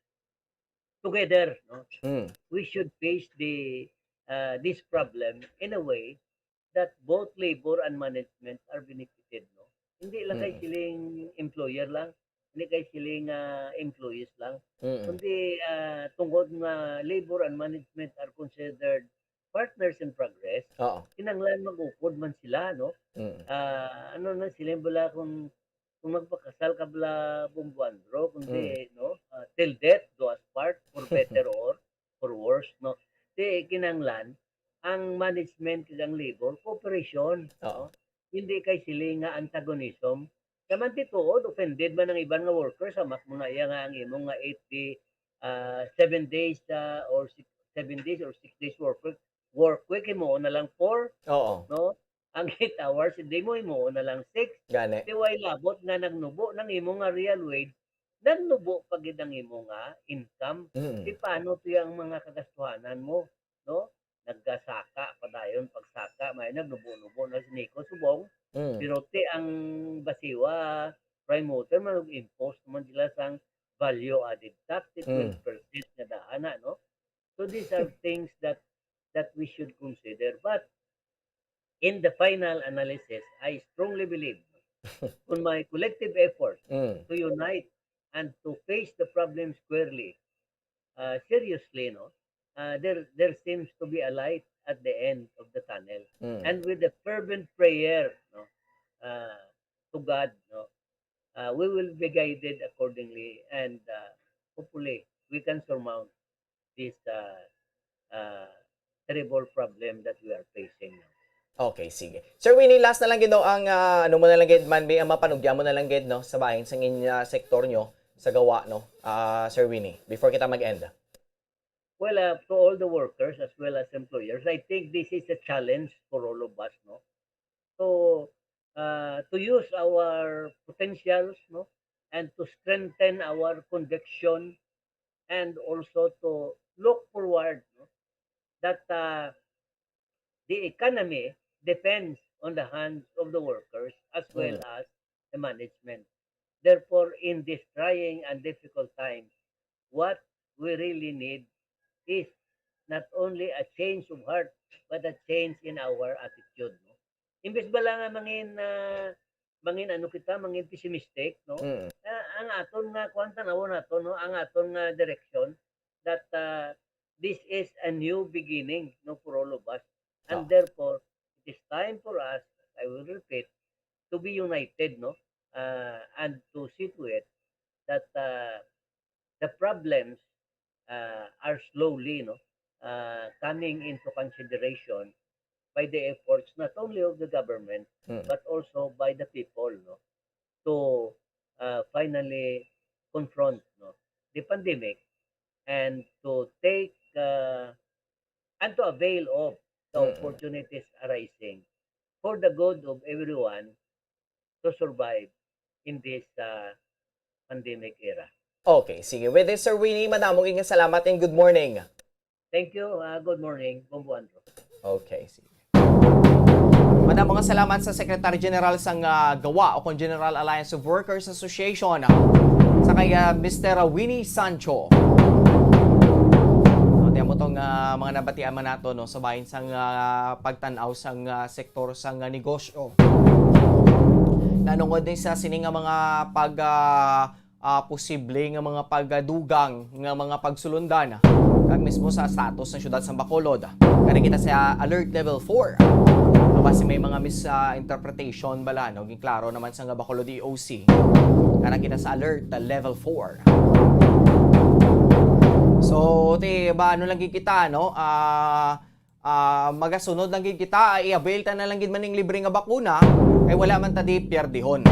together, no? Mm. We should face the, ah, this problem in a way that both labor and management are benefited, no? Hindi lang kay Mm. siling employer lang, hindi kay siling, ah, employees lang, Mm. kundi, ah, tungod nga labor and management are considered partners in progress, Oo. kinahanglan mag-upod man sila, no? Mm. Ah, ano na sila bala kung, kung magpakasal ka bala, Bong Buandro, kundi, Mm. no? Ah, till death do us part, for better or for worse, no? Ti kinahanglan ang management kag ang labor cooperation, Oo. no? Hindi kay sila nga antagonism. Sa man tinuod, offended man ang iban nga workers, sa mak mo na iya nga ang imong nga eight day, ah, seven days, ah, or six, seven days or six days work week, work week, himuon na lang four, Oo. no? Ang eight hours, hindi mo himuon na lang six. Gani. Di way labot nga nagnubo ng imo nga real wage, nagnubo pa gid ang imo nga income. Mm. Di paano to yung mga kagastuhanan mo, no? Nagkasaka pa dayon, pagsaka, may nagnubo-nubo na si Nico Subong. Mm. Pero ti ang basiwa, prime motor, mag-impose naman sila sang value added tax, ti Mm. twelve percent nga daan na, no? So these are things that that we should consider. But in the final analysis, I strongly believe on my collective effort Mm. to unite and to face the problem squarely, uh, seriously, no? Uh, there there seems to be a light at the end of the tunnel. Mm. And with the fervent prayer, no, uh, to God, no, uh, we will be guided accordingly, and uh, hopefully we can surmount this uh, uh, terrible problem that we are facing now. Okay, sige. Sir Winnie, last na lang gid, no, ang ah, ano mo na lang gid man, may ang mapanugya mo na lang gid, no, sa bahin sa inyong ah, sektor nyo sa gawa, no, ah, Sir Winnie, before kita mag-end. Well, uh, to all the workers as well as employers, I think this is a challenge for all of us, no? So, uh, to use our potentials, no, and to strengthen our conviction, and also to look forward, no, that uh, the economy depends on the hands of the workers as well Mm. as the management. Therefore, in these trying and difficult times, what we really need is not only a change of heart, but a change in our attitude, no? Imbes bala nga mangin ah, mangin ano kita, mangin pessimistic, no? Mm. Ah, ang aton nga kuan, tan-awon nato, no, ang aton nga direction, that uh, this is a new beginning, no, for all of us. And Ah. Therefore, it is time for us, I will repeat, to be united, no, uh, and to see to it that uh, the problems uh, are slowly, no, uh, coming into consideration by the efforts not only of the government, Mm. but also by the people, no, to uh, finally confront, no, the pandemic and to take uh, and to avail of the Mm. opportunities arising for the good of everyone to survive in this uh, pandemic era. Okay, sige. With this, Sir Winnie, madamo nga salamat and good morning. Thank you. Uh, good morning, Bombo Andrew. Okay, sige. Madamo nga salamat sa Secretary General sang ah, gawa o kon General Alliance of Workers Association sa kay ah, Mister Winnie Sancho. No, tiyan mo tong ah, mga nabatian man nato, no, sa bahin sang ah, pagtan-aw sang ah, sektor sang ah, negosyo. Nanungod ni sa sini nga mga pag ah, ah, posible nga mga pagdugang nga mga pagsulundan kag mismo sa status ng siyudad sa Bacolod. Kani kita sa alert level four. Basi may mga misinterpretation bala, no? Ginklaro naman sa nga Bacolod E O C. Kani kita sa alert level four. So, ti ba ano lang gid kita, no? Ah, ah, magasunod lang gid kita, i-avail ta na lang gid man ning libre nga bakuna, kay wala man ta di pierdihon.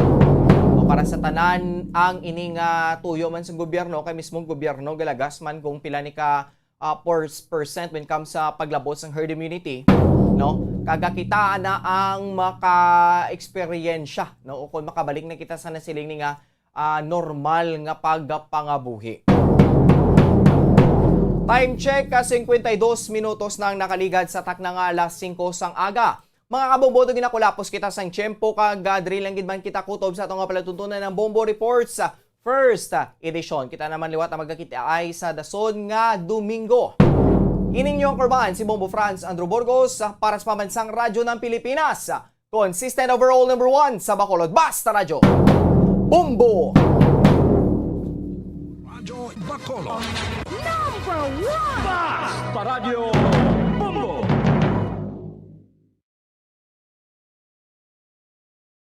O para sa tanan, ang ini nga tuyo man sa gobyerno, kay mismong gobyerno galagas man kung pila ni ka ah, per-, percent when comes sa paglabot sang herd immunity, no? Kag kita na ang maka-eksperyensya, no? O kung makabalik na kita sa nasiling ni nga ah, normal nga pagpangabuhi. Time check, ah, cincuenta y dos minutos na ang nakaligad sa takna nga alas singko sang aga. Mga kabombo, ginakulapos kita sang tiyempo kag, ah, diri lang gid man kita kutob sa ato nga palatuntunan ng Bombo Reports, ah, first, ah, edition. Kita naman liwat ang magkakita ay sa dason nga Domingo. Ining inyong kurban si Bombo Franz Andrew Burgos, ah, para sa Pambansang Radyo ng Pilipinas. Consistent overall number one sa Bacolod. Basta Radyo. Bombo! Radyo Bacolod. Number one! Basta Radyo!